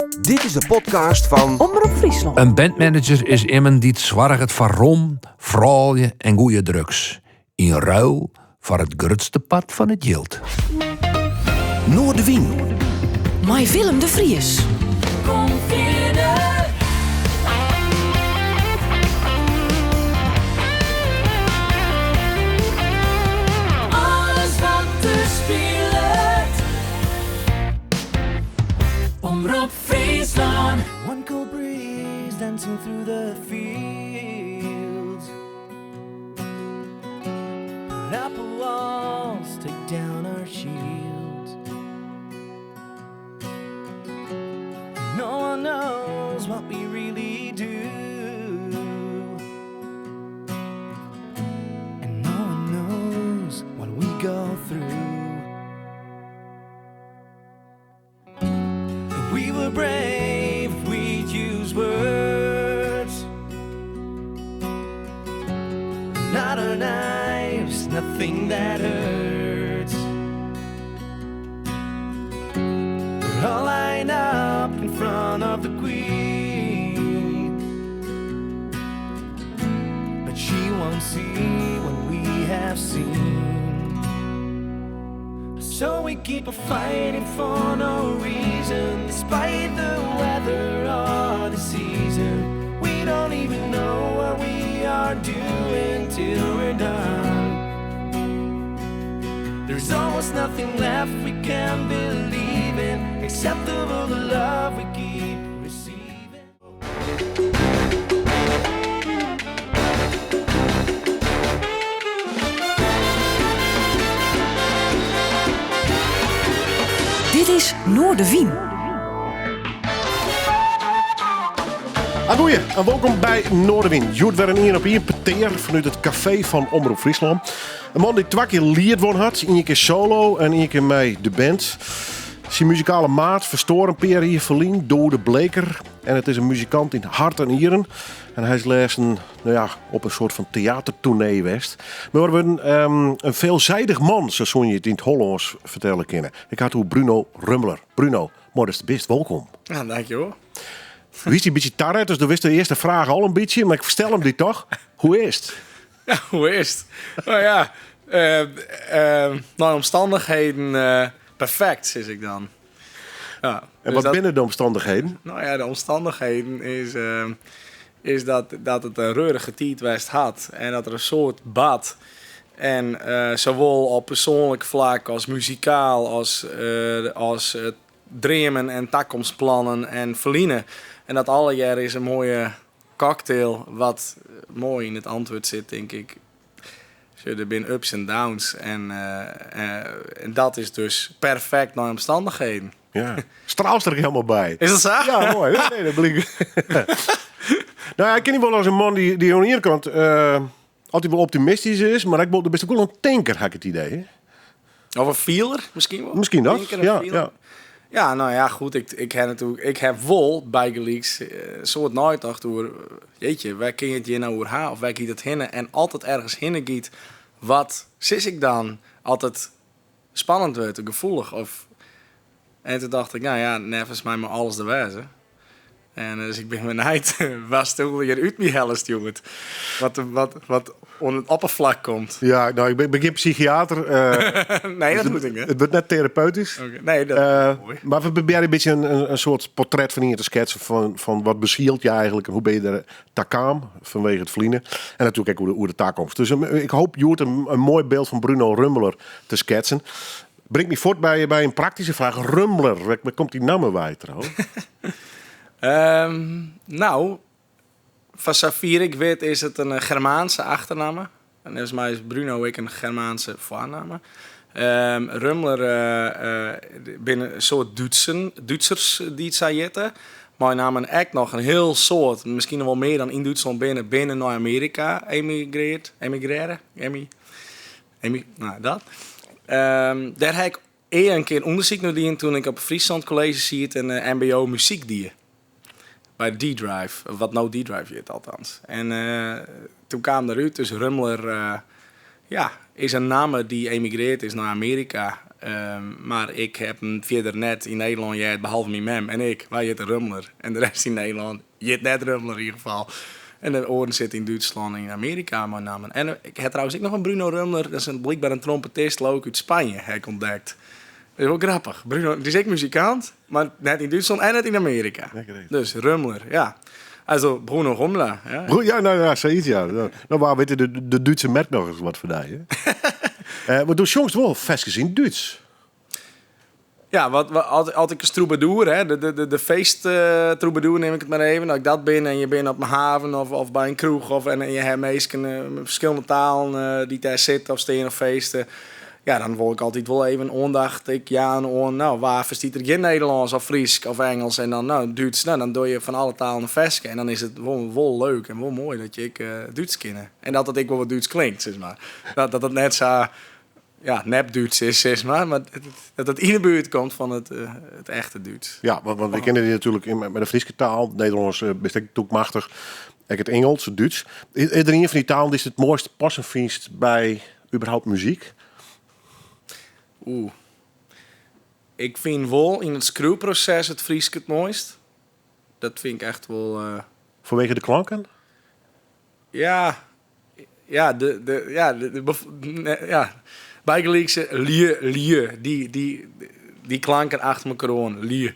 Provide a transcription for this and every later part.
Dit is de podcast fan Omrop Fryslân. In bandmanager is immen dy't soarget foar rom, froulju en goede drugs. Yn ruil foar it grutste part fan it jild. Noardewyn. Mei Willem de Vries. Kom fierder. Alles wat der spilet. Omrop Fryslân. One cold breeze dancing through the fields. Put up walls, take down our shields. No one knows what we really do. And no one knows what we go through. If we were brave, we'd use words. Not our knives, nothing that hurts. We're all lined up in front of the queen. But she won't see what we have seen. So we keep a fighting for no reason, despite the weather or the season. We don't even know what we are doing till we're done. There's almost nothing left we can believe in, except of all the love we keep receiving. Dit is Noardewyn. Agoeie en welkom by Noardewyn. Hjoed wer in ien op ien petear fanút it kafee fan Omrop Fryslân. In man dy't twa kear Liet wûn hat, ien kear solo en ien kear mei de band. Syn muzikale maat ferstoar in pear jier ferlyn, Doede Bleeker. En it is in muzikant yn hert en nieren. En hy is lêsten nou ja, op in soart fan teatertoernee west. Mar wurden in veelzijdig man, sa soene je it yn it Hollânsk fertelle kinne. Ik ha it oer Bruno Rummler. Bruno, moai datst der bist, wolkom. Ja, dankjewol. Wist dy in bytsje taret, dus do wist de earste fraach al in bytsje, mar ik stel him dy toch. Hoe is it? Ja, hoe is it? Nou ja, nei omstannichheden perfekt, sis ik dan. Ja, En dus wat dat- binne de omstannichheden? Nou ja, de omstannichheden is dat it in reurige tiid west hat en dat der in soad bart. En sawol op persoanlik flak as muzikaal, as dreamen en takomstplannen en ferline. En dat allegear is in moaie cocktail wat moai yn it antwurd sit, tink ik. Sjoch, der binne ups en downs en dat is dus perfekt nei omstannichheden. Ja, straalst der hielendal by. Is dat sa? Ja, moai. Nee, nee, dat blykt. Nou ja, ik ken dy wol as in man dy't oan de iene kant altyd wol optimistysk is, mar ek wol, do bist ek wol in tinker, ha ik it idee. Hè? Of in feeler, miskien wol. Miskien dat, Tinker en ja, feeler. ja. Ja, nou ja, goed. Ik ha natuerlik, ik ha wol bygelyks in soad neitocht oer, jeetje, wêr kin je it hjir no oer ha? Of wêr giet it hinne? En as it ergens hinne giet, wat sis ik dan? As it spannend wurdt, gefoelich. Of... En toen dacht ik, nou ja, neffens my mei alles der wêze. En dus ik bin benijd watsto hjir út my hellest, hjoed. Wat oan it opperflak komt. Ja, nou, ik bin gjin psychiater. Nee, dat moet ik net. It wurdt net terapeutysk. Oké, nee, dat is moai. Mar we probearje in bytsje in soart portret fan ien te sketsen fan wat besielt je eigenlijk en hoe binne je der ta kaam fanwege it ferline. En natuerlik ek oer de takomst. Dus ik hoopje hjoed in moai byld fan Bruno Rummler te sketsen. Bringt my fuort by in praktyske fraach. Rummler, wêr komt dy namme wei trouwens? Nou, foar safier ik wit is it in Germaanse achternamme. En neffens my is Bruno ek in Germaanse foarnamme. Rummler binne in soad Dútsen, Dútsers dy't sa hjitte. Mei nammen ek noch in hiel soad, miskien noch wol mear dan yn Dútslân binne, binne nei Amearika emigreard, emigrearre, emi, emi, nou dat. Dêr ha ik ea in kear ûndersyk nei dien toen ik op Friesland College siet en MBO muzyk die. By D-Drive, wat no D-Drive hjit althans. En toen kaam derút, dus Rummler, ja, is in namme dy't emigreard is nei Amearika. Mar ik heb him fierder net yn Nederlân heard, behalve myn mem en ik. Wy hjitte Rummler. En de rest yn Nederlân hjit net Rummler yn ieder gefal. En de oaren sitte yn Dútslân en yn Amearika mei nammen. En ik ha trouwens ek noch in Bruno Rummler, dat is in, blykber in trompetist, leau ik, út Spanje, ha ik ûntdekt. Dat is wol grappich. Bruno, dy is ek muzikant, mar net yn Dútslân en net yn Amearika. Dus Rummler, ja. Also Bruno Rummler. Ja, ja nou ja, sayts ja. Nou, wa wit de, de Dútse merk noch ris wat foar dy. Hè? Want do sjongst wol ferskes yn Dúts. Ja, wat, wat, as, as ik in troubadour, hè, de, de, de, de feest-troubadour neam ik it mar even. As ik dat bin en je binne op in haven of, of by in kroech of, en, en je ha minsken mei ferskillende talen dy't dêr sitte of stean of feeste. Ja, dan wol ik altyd wol even oandacht ek jaan oan, nou, wa ferstiet der gjin Nederlânsk of Frysk of Ingelsk en dan, nou, Dúts. Nou, dan doch je fan alle talen in ferske en dan is it wol, wol leuk en wol moai dat je ek Dúts kinne. En dat it ek wol wat Dúts klinkt, sis mar. Dat, dat it net sa, ja, nep-Dúts is, sis mar, mar dat it yn 'e buert komt fan it, it echte Dúts. Ja, want, want we kenne dy natuerlik mei de Fryske taal, Nederlânsk bist ek natuerlik machtich, ek it Ingelsk, it Dúts. Is, is der ien fan dy talen dy'tst it moaist passen fynst by überhaupt muzyk? Oeh. Ik fyn wol yn it skriuwproses it Frysk it moaist. Dat fyn ik echt wol. Fanwege de klanken? Ja, ja, de, de, ja, de, de, ja. Bygelyks lju, lju, dy, dy, dy klanken achter mekoar oan, lju.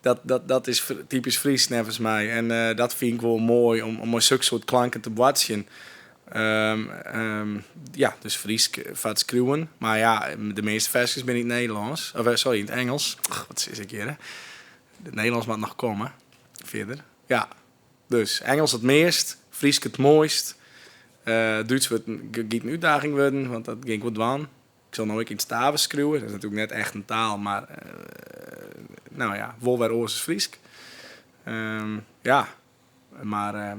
Dat, dat, dat is typysk Frysk neffens my. En dat fyn ik wol moai om, om mei sokke soart klanken te boartsjen. Ja, dus Frysk foar it skriuwen. Mar ja, de measte ferskes binne yn it Nederlânsk. Of sorry, yn it Ingelsk. Wat sis ik hjir, hè? It Nederlânsk moat noch komme. Fierder. Ja, dus Ingelsk it meast, Frysk it moaist. Dútsk wurdt giet in útdaging wurden, want dat gean ik wol dwaan. Ik sil no ek yn it Stavers skriuwe. Dat is natuerlik net echt in taal, mar no ja, wol wer oars as Frysk. Ja, Mar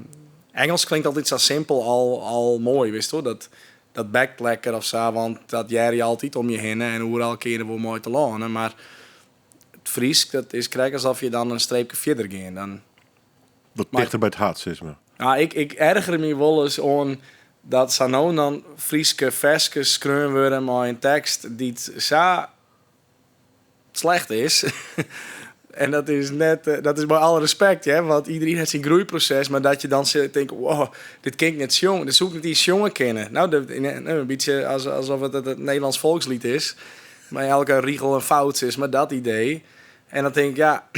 Ingelsk klinkt altyd sa simpel al, al moai, witst wol. Dat, dat bekt lekker of sa, want dat hear je altyd om je hinne en oeral kinne je der wol mei telâne. Mar it Frysk, dat is krekt asof je dan in streepke fierder gean. Dan, Wat tichter by it hert, sis mar. Nou, ik, ik erger my wolris oan dat sa no en dan Fryske ferskes skreaun wurde mei in tekst dy't sa slecht is. En dat is net, eh, dat is mei alle respekt, hè, want iedereen hat syn groeiproses, mar dat je dan tinke, wow, dit kin ik net sjonge, dit soe ik net iens sjonge kinne. Nou, dat, in bytsje as, asof it it Nederlands volkslied is, mei elke rigel in fout is, mar dat idee. En dan tink ik, ja,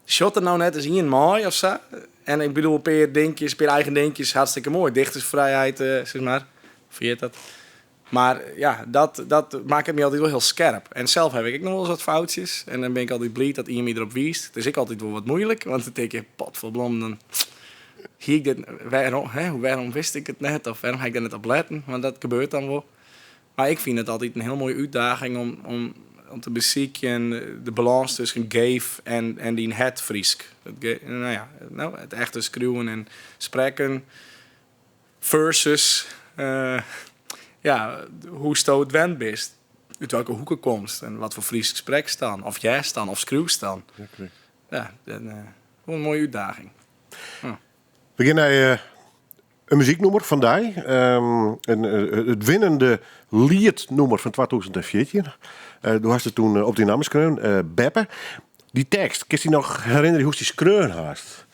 sjocht der no net ris ien mei of sa? En ik bedoel, in pear dinkjes, in pear eigen dinkjes, hartstikke moai. Dichtersfrijheid, sis mar. Ferjit dat. Mar ja, dat, dat makket my altyd wol hiel skerp. En sels haw ik ek noch wolris wat foutsjes. En dan bin ik altyd bliid dat ien my derop wiist. It is ek altyd wol wat muoilik, want dan tink je, potferblom, dan hie ik dit, wêrom, hè, wêrom wist ik it net? Of wêrom ha ik dêr net op letten? Want dat gebeurt dan wol. Mar ik fyn it altyd in hiel moaie útdaging om, om, om te besykjen de balâns tusken geef en, en dyn hert Frysk. It, no ja, no, it echte skriuwen en sprekken. Versus ja, hoe'tsto it wend bist, út welke hoeke komst en wat foar Frysk sprekst dan, of hearst dan, of skriuwst dan. Ja, dan, wol in moaie útdaging. Ja. We gean nei in muzyknûmer fan dy. It winnende lietnûmer fan 2014. Do hast it doe op dyn namme skreaun, Beppe. Dy tekst, kinst dy noch herinnerje hoe'tst dy skreaun hast?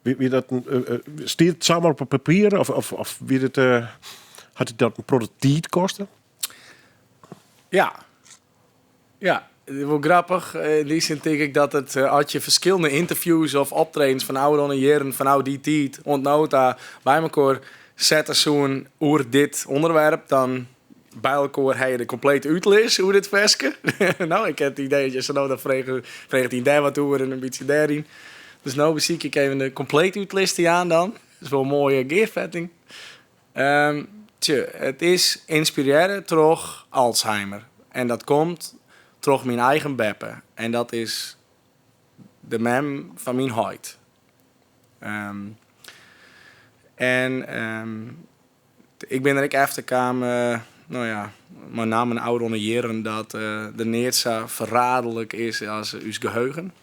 Wie dat stiet it samar op it papier of, of, of wie it, hat it dat in protte tiid koste? Ja. Ja, wol grappich. Yn dy sin tink ik dat it, as je ferskillende ynterviews of optredens fan ôfrûne jierren, fanôf dy tiid oant no ta by mekoar sette soenen oer dit ûnderwerp, dan by elkoar ha je de komplete útlis oer dit ferske. No, ik ha it idee dat je sa no dan frege, freget ien dêr wat oer en in bytsje dêryn. Dus no besykje ik even de komplete útlis te jaan dan. Dat is wol in moaie gearfetting. Tsje, it is ynspirearre troch Alzheimer. En dat komt troch myn eigen beppe. En dat is de mem fan myn heit. En Ik bin der ek efter kaam, no ja, mei nammen ôfrûne jierren, dat der neat sa ferraderlik is as ús geheugen.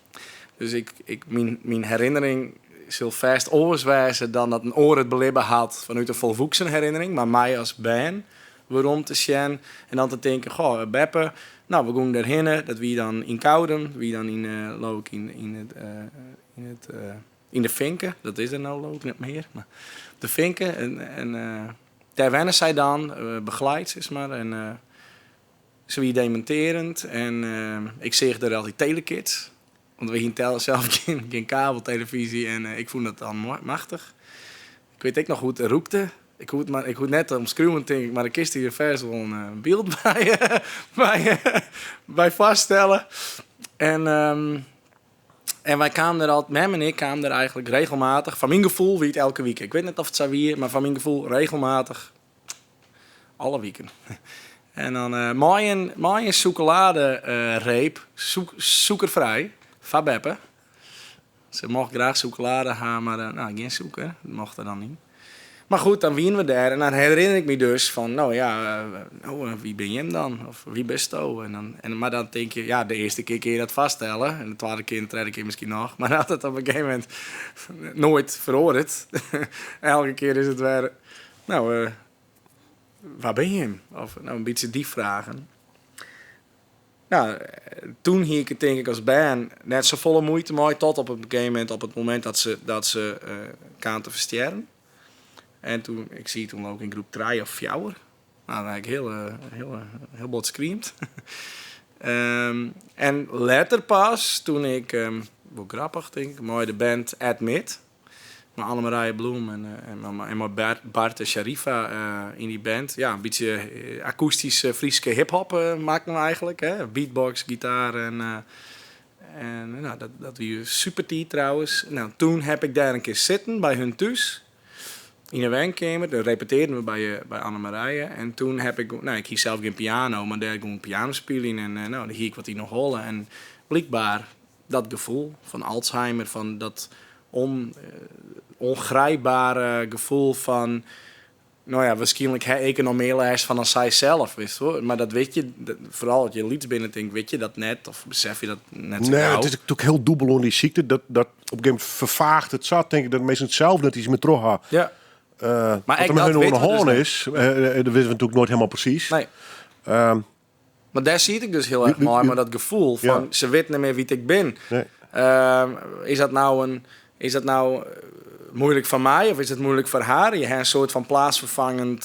Dus ik, ik, myn, myn herinnering sil fêst oars wêze dan dat in oar it belibbe hat fanút in folwoeksen herinnering. Mar my as bern werom te sjen en dan te tinken, goh, beppe, no, we gongen dêrhinne, dat wie dan yn Koudum, wie dan yn, leau ik, yn it, yn it, yn de Finke, dat is der no leau ik net mear, mar de Finke. En dêr wenne sy dan, begeleid sis mar. En se wie demintearjend en ik seach der altyd Telekids, want we hiene sels gjin kabeltelevyzje en ik fûn dat dan machtich. Ik wit ek noch hoe't it rûkte. Ik hoech it mar, ik hoech it net te omskriuwen tink ik, mar ik kinst dy der fêst wol in byld by foarstelle. En en wy kamen der al, mem en ik kamen der eigentlik regelmatich, foar myn gefoel wie it elke wike. Ik wit net oft it sa wie, mar foar myn gefoel regelmatich alle wiken. En dan mei in sûkeladereep, sûkerfrij, foar beppe. Se mocht graach sûkelade ha, mar no, gjin sûker, dat mocht der dan yn. Mar goed, dan wiene we dêr en dan herinner ik my dus fan, no ja, no, wie bin jim dan? Of wie bisto? En dan, en, mar dan tink je, ja, de earste kear kin je dat vaststelle en de twadde kear en de tredde kear miskien noch, mar dat it op in gegeven momint noait feroaret. Elke kear is it wer, no, wa bin jim? Of no, in bytsje dy fragen. Nou, toen hie ik it tink ik as bern net safolle muoite mei, tot op in gegeven momint, op it momint dat se kaam te ferstjerren. En toen, ik siet toen ook yn groep trije of fjouwer. Nou, dan ha ik hiel, hiel, hiel bot skriemd. En letter pas, toen ik, wol grappich tink ik, mei de band Admit, Mei Annemarije Bloem en mei Bart en Sharifa yn dy band. Ja, in bytsje akoestyske Fryske hiphop makken we eigentlik. Hè? Beatbox, gitaar en nou, dat wie super tiid trouwens. Nou, toen heb ik dêr in kear sitten by hun thús. Yn de wenkeamer. Dêr repetearden we by Annemarije. En toen heb ik, nou, ik hie sels gjin piano, mar dêr gie ik piano spyljen. En nou, dêr hie ik wat yn 'e holle. En blykber dat gefoel fan Alzheimer, fan dat ongrijpbare gefoel fan, no ja, waarskynlik ha ik der noch mear lêst fan dan sy sels, witst wol. Mar dat wit je, foaral as je lyts binne, tink wit je dat net of besef je dat net sa Nee, gau. it is natuerlik hiel dûbel oan dy sykte. Dat op in gegeven momint ferfaacht it sa, tink ik, dat minsken it sels net iens mear troch ha. Ja. Wat ek der mei dat hun oan de witte we hân dus is, dat witte we natuerlik noait helemaal presys. Nee. Mar dêr siet ik dus hiel erch mei, mei dat gefoel fan se wit net mear wie't ik bin. Nee. Is dat nou in, is dat nou moeilijk foar my of is dat moeilijk foar har? Je ha in soart fan plaatsvervangend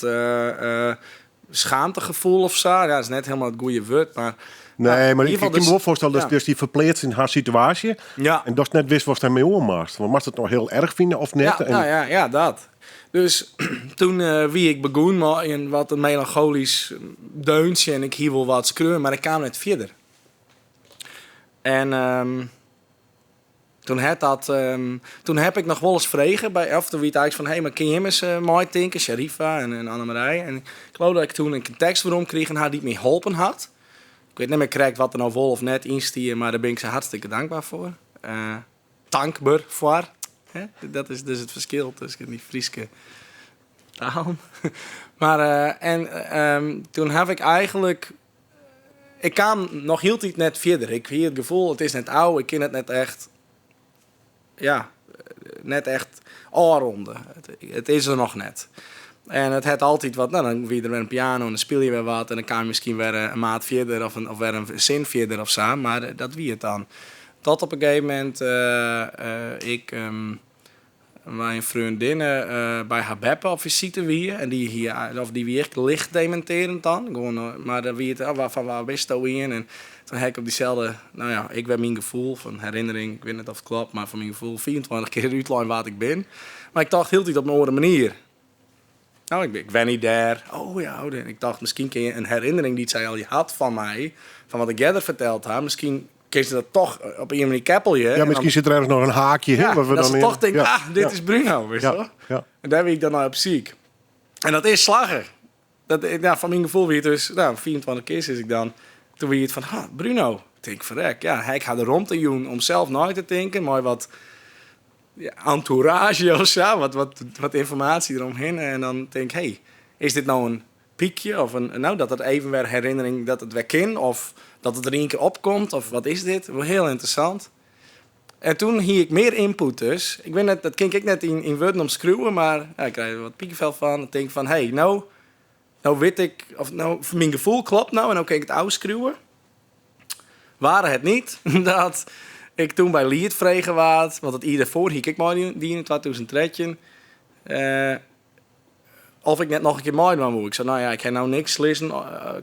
schaamtegevoel of sa. Ja, dat is net hielendal it goede wurd, mar Nee, mar in ik ieder geval kin my dus wol foarstelle dat ja. dus dy ferpleatst yn har situaasje. Ja. En datst net wist watst dêrmei oan moatst. Want moatst it no hiel erch fine of net? Ja, nou ja, ja, dat. Dus toen wie ik begûn mei in wat in melancholysk deuntsje en ik hie wol wat skreaun, mar ik kaam net fierder. En toen hat dat, toen heb ik noch wolris frege by, of toen wie it eigentlik fan, hey, mar kin jim ris meitinke, Sharifa en Annemarije. En ik geloof dat ik toen in tekst werom krigen ha dy't my holpen hat. Ik wit net mear krekt wat der no wol of net yn stie, mar dêr bin ik se hartstikke dankber foar. Tankber foar. Hè? Dat is dus it ferskil tusken dy Fryske talen. Mar en toen haw ik eigentlik. Ik kaam noch hieltyd net fierder. Ik hie it gefoel, it is net ôf, ik kin it net echt. Ja, net echt ôfrûne. It is der noch net. En it hat altyd wat, no, dan wie der wer in piano en dan spylje je wer wat en dan kaam je miskien wer in maat fierder of wer in sin fierder of sa, mar dat wie it dan. Tot op in gegeven momint ik mei in freondinne by har beppe op fisite wie en dy hie, of dy wie ek licht demintearjend dan, gewoan, mar dan wie it, oh, fan wa bisto ien? En toen ha ik op dyselde, no ja, ek wer myn gefoel fan herinnering, ik wit net oft it kloppet, mar fan myn gefoel 25 kear útlein wa't ik bin. Mar ik tocht hieltyd op in oare manier. No, ik wenje dêr. Oh ja, oh, ik tocht miskien kin je in herinnering dy't sy al hat fan my, fan wat ik earder ferteld ha, miskien kin se dat toch op ien manier keppelje. Ja, miskien sit der ergens noch in haakje. Ja, wat we dat dan se in- toch tinkt, ah, dit ja. is Bruno, witst Ja, wol? ja. En dêr wie ik dan nei op syk. En dat is slagge. Dat, ja, fan myn gefoel wie it dus, no, 25 kear sis ik dan. Toen wie it fan, ha, Bruno. Ik tink, ferrek, ja, ik ha de romte jûn om sels nei te tinken, mei wat ja, entourage of sa, wat ynformaasje deromhinne. En dan tink ik, hey, is dit no in pykje? Of in, no, dat it even wer herinnering dat it wer kin? Of dat it der ien kear opkomt? Of wat is dit? Wol hiel ynteressant. En toen hie ik mear ynput dus. Ik wit net, dat kin ik ek net yn wurden omskriuwe, mar ja, ik krij der wat pikefel fan. Dan tink ik fan, hey, no. No wit ik, of no, myn gefoel klopt no en no kin ik it ôfskriuwe. Ware het niet dat ik toen by Liet frege waard, want it jier dêrfoar hie ik ek meidien yn 2013, oft ik net noch in kear meidwaan woe. Ik sei, no ja, ik ha no niks lizzen,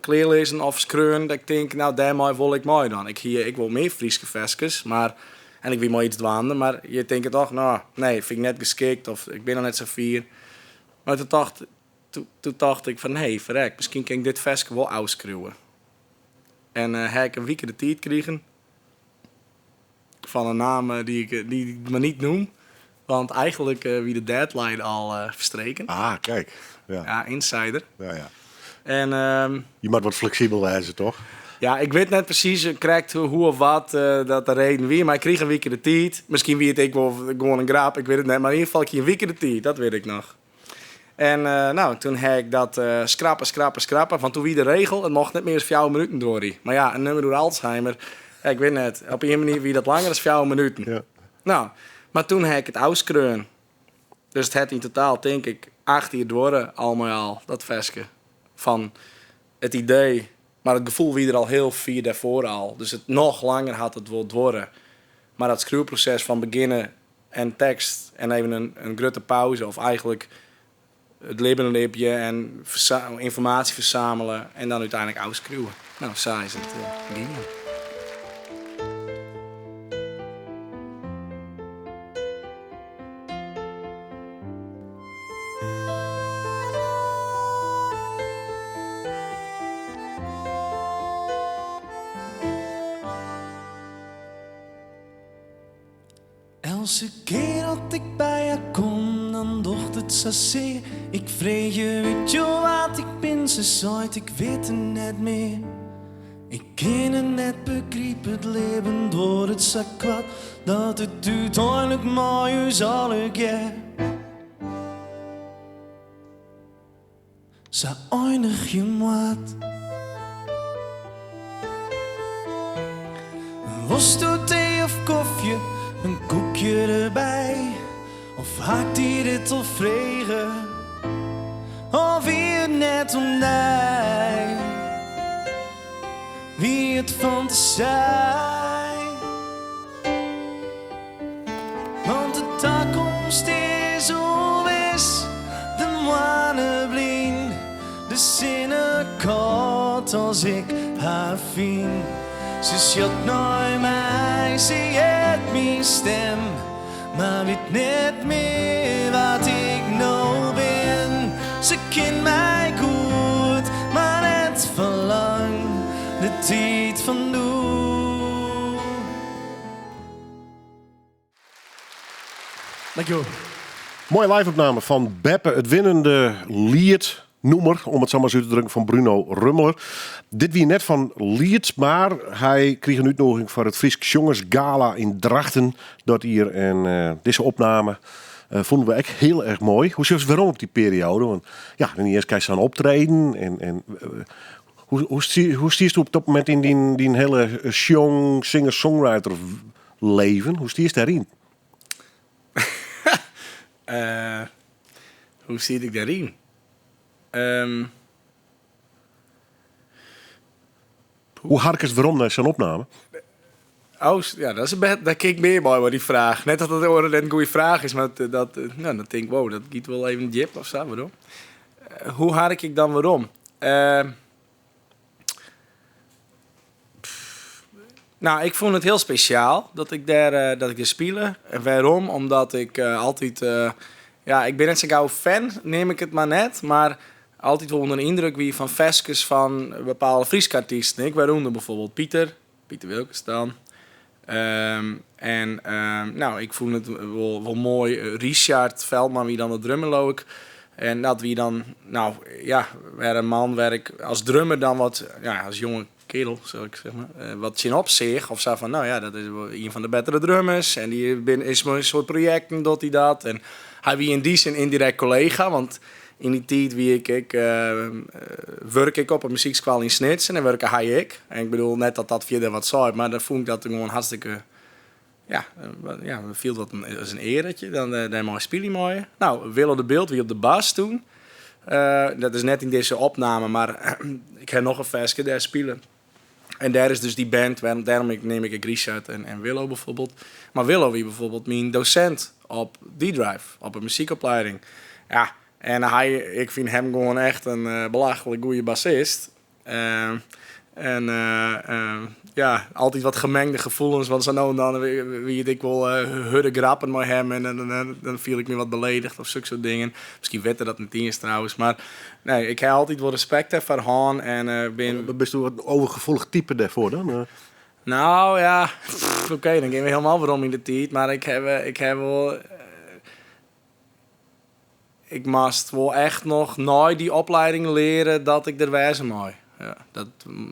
klear lizzen of skreaun dat ik tink, no dêrmei wol ik meidwaan. Ik hie ek wol mear Fryske ferskes, mar, en ik wie mei iets dwaande, mar je tinke toch, no, nee, fyn ik net geskikt of ik bin noch net sa fier. Mar toen tocht, toen tocht ik fan, hé, ferrek, miskien kin ik dit ferske wol ôfskriuwe. En ha ik in wike de tiid krigen fan in namme dy't ik, dy't ik mar niet noem. Want eigenlijk wie de deadline al ferstreken. Ah, kijk. Ja. Ja, insider. Ja. En, Je moat wat fleksibel wêze, toch? Ja, ik wit net presys krekt hoe of wat dat de reden wie, mar ik krige in wike de tiid. Miskien wie it ek wol gewoan in grap, ik wit it net. Mar yn ieder gefal, ik hie in wike de tiid, dat wit ik noch. En no, toen ha ik dat skrappe, skrappe, skrappe. Want toen wie de regel, it mocht net mear as fjouwer minuten duorje. Mar ja, in nummer oer Alzheimer, ik wit net. Op ien manier wie dat langer as fjouwer minuten. No, mar toen ha ik it ôfskreaun. Dus it hat yn totaal, tink ik, acht jier duorre, al mei al, dat ferske. Fan it idee, mar it gefoel wie der al hiel fier dêrfoar al. Dus it noch langer hat it wol duorre. Mar dat skriuwproses fan begjinne en tekst en even in grutte pauze of eigentlik it libben libje en ynformaasje fersamele en dan úteinlik ôfskriuwe. No, sa is it gien. Eltse kear at ik by har kom, dan docht it sa sear. Ik freegje, wit jo wa't ik bin? Se seit, ik wit it net mear. Ik kin it net begripe, it libben duorret sa koart, dat it úteinlik mei ús allegear sa einigje moat. Wolsto tee of kofje, in koekje derby? Of ha ik dy dit al frege? Of wie it net om dy? Wie it fantasy? Want de takomst is ûnwis, de moanne blyn, de sinne kâld as ik har fyn. Se sjocht nei my, se heart myn stim, mar wit net mear wa't ik no bin. Se ken my goed, mar net fan lang, de tiid fan doe. Dankjewol. Moaie live-opname fan Beppe, it winnende lietnûmer, om it sa mar ris út te drukken, fan Bruno Rummler. Dit wie net fan Liet, mar hy krige in útnûging foar it Frysk Sjongers Gala yn Drachten dat jier. En dizze opname fûnen we ek hiel erch moai. Hoe sjochst werom op dy perioade? Want ja, dan earst krijst sa'n optreden en hoe stiest op dat momint yn dyn hiele sjong, singer-songwriter leven? Hoe stiest dêryn? Hoe siet ik dêryn? Hoe harkest werom nei sa'n opname? Oh, ja, dat is in bet, dêr kin ik mear mei, mei dy fraach. Net dat dat oare net in goede fraach is, mar dat, no, dan tink ik, wow, dat giet wol even djip of sa, werom. Hoe hark ik dan werom? Nou, ik fûn it hiel spesjaal dat ik dêr, dat ik dêr spile. En wêrom? Omdat ik altyd, ja, ik bin net sa gau fan, neam ik it mar net, mar altyd wol ûnder de yndruk wie fan ferskes fan bepaalde Fryske artysten. Ek wêrûnder bijvoorbeeld Piter, Piter Wilkens dan. En nou, ik fûn it wol moai. Richard Veldman wie dan de drummer, leau ik. En dat wie dan, nou ja, wer in man wêr ik as drummer dan wat, ja, as jonge kerel, sil ik zeg maar, wat tsjinop seach. Of sa fan, nou ja, dat is wol ien fan de bettere drummers. En dy bin, is mei in soad projekten docht hy dat. En hy wie yn dy sin yndirekt kollega, want yn dy tiid wie ik ek, wurke ik op in muzykskoalle yn Snits en dêr wurke hy ek. En ik bedoel net dat dat fierder wat seit, mar dan fûn ik dat gewoan hartstikke, ja, ja, fielt wat as in earetje, dan dêr mei spylje meie. Nou, Willo de Bildt wie op de bas toen. Dat is net yn dizze opname, mar ik ha noch in ferske dêr spile. En dêr is dus dy band, wêrom, dêrom ik, neam ik ek Richard en Willo bijvoorbeeld. Mar Willo wie bijvoorbeeld myn dosint op D-Drive, op de muzykoplieding. Ja, en hy, ik fyn him gewoan echt in belachlik goede bassist. En ja, altyd wat gemengde gefoelens, want sa no en dan wie it ek wol hurde grappen mei him en dan fiel ik my wat beledigd of sokke soart dingen. Miskien wit er dat net iens trouwens, mar nee, ik ha altyd wol respekt dêrfoar hân en bin... Bist do wat overgevoelig type dêrfoar dan? Nou ja, oké, dan gean we hielendal werom yn de tiid, mar ik ha wol... Ik moast wol echt noch nei dy oplieding leare dat ik der wêze mei. Ja, dat,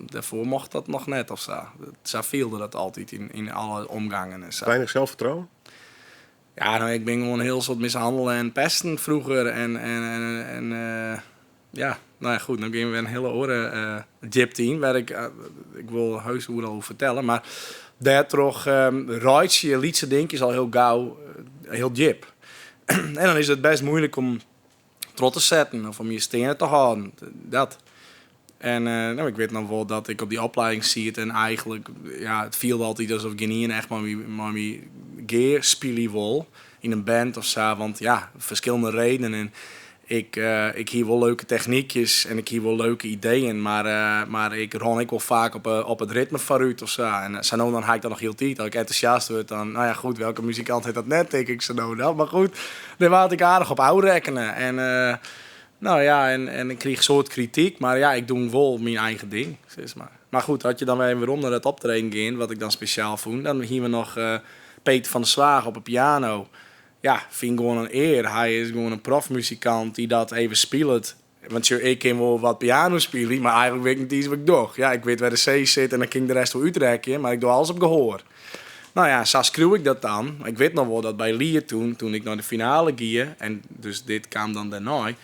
dêrfoar mocht dat noch net of sa. Sa fielde dat altyd yn alle omgangen en sa. Weinig zelfvertrouwen? Ja, nou, ik bin gewoan in hiel soad mishannele en pesten froeger. En ja, nou ja, goed, no gean we wer in hiele oare djipte yn, wêr ik, ik wol heus oeral oer fertelle, mar dêrtroch reitsje je lytse dinkjes al hiel gau hiel djip. En dan is it best muoilik om troch te setten of om je steande te hâlden. Dat. En nou, ik wit noch wol dat ik op dy oplieding siet en eigentlik, ja, it fielde altyd asof gjinien echt mei my gear spylje wol yn in band of sa, want ja, ferskillende redenen. En ik hie wol leuke technykjes en ik hie wol leuke ideeën, mar ik rûn ek wol faak op it ritme foarút of sa. En sa no en dan ha ik dat noch hieltyd. As ik entûsjast wurd, dan, nou ja, goed, welke muzikant hat dat net, tink ik sa no en dan. Mar goed, dêr waard ik aardich op ôfrekkene. En nou ja, en ik krige soad krityk, mar ja, ik doe wol myn eigen ding, sis mar. Mar goed, as je dan wer even werom nei dat optreden gean, wat ik dan spesjaal fûn, dan hiene we noch Peter van der Zwaag op 'e piano. Ja, fyn ik gewoan in ear. Hy is gewoan in profmuzikant dy't dat even spilet. Want sjoch, ik kin wol wat piano spylje, mar eigentlik wit ik net iens wat ik doch. Ja, ik wit wêr de C sit en dan kin ik de rest wol útrekkenje, mar ik doch alles op gehoar. Nou ja, sa skriuw ik dat dan. Ik wit noch wol dat by Liet toen, toen ik nei de finale gie, en dus dit kaam dan dêrnei,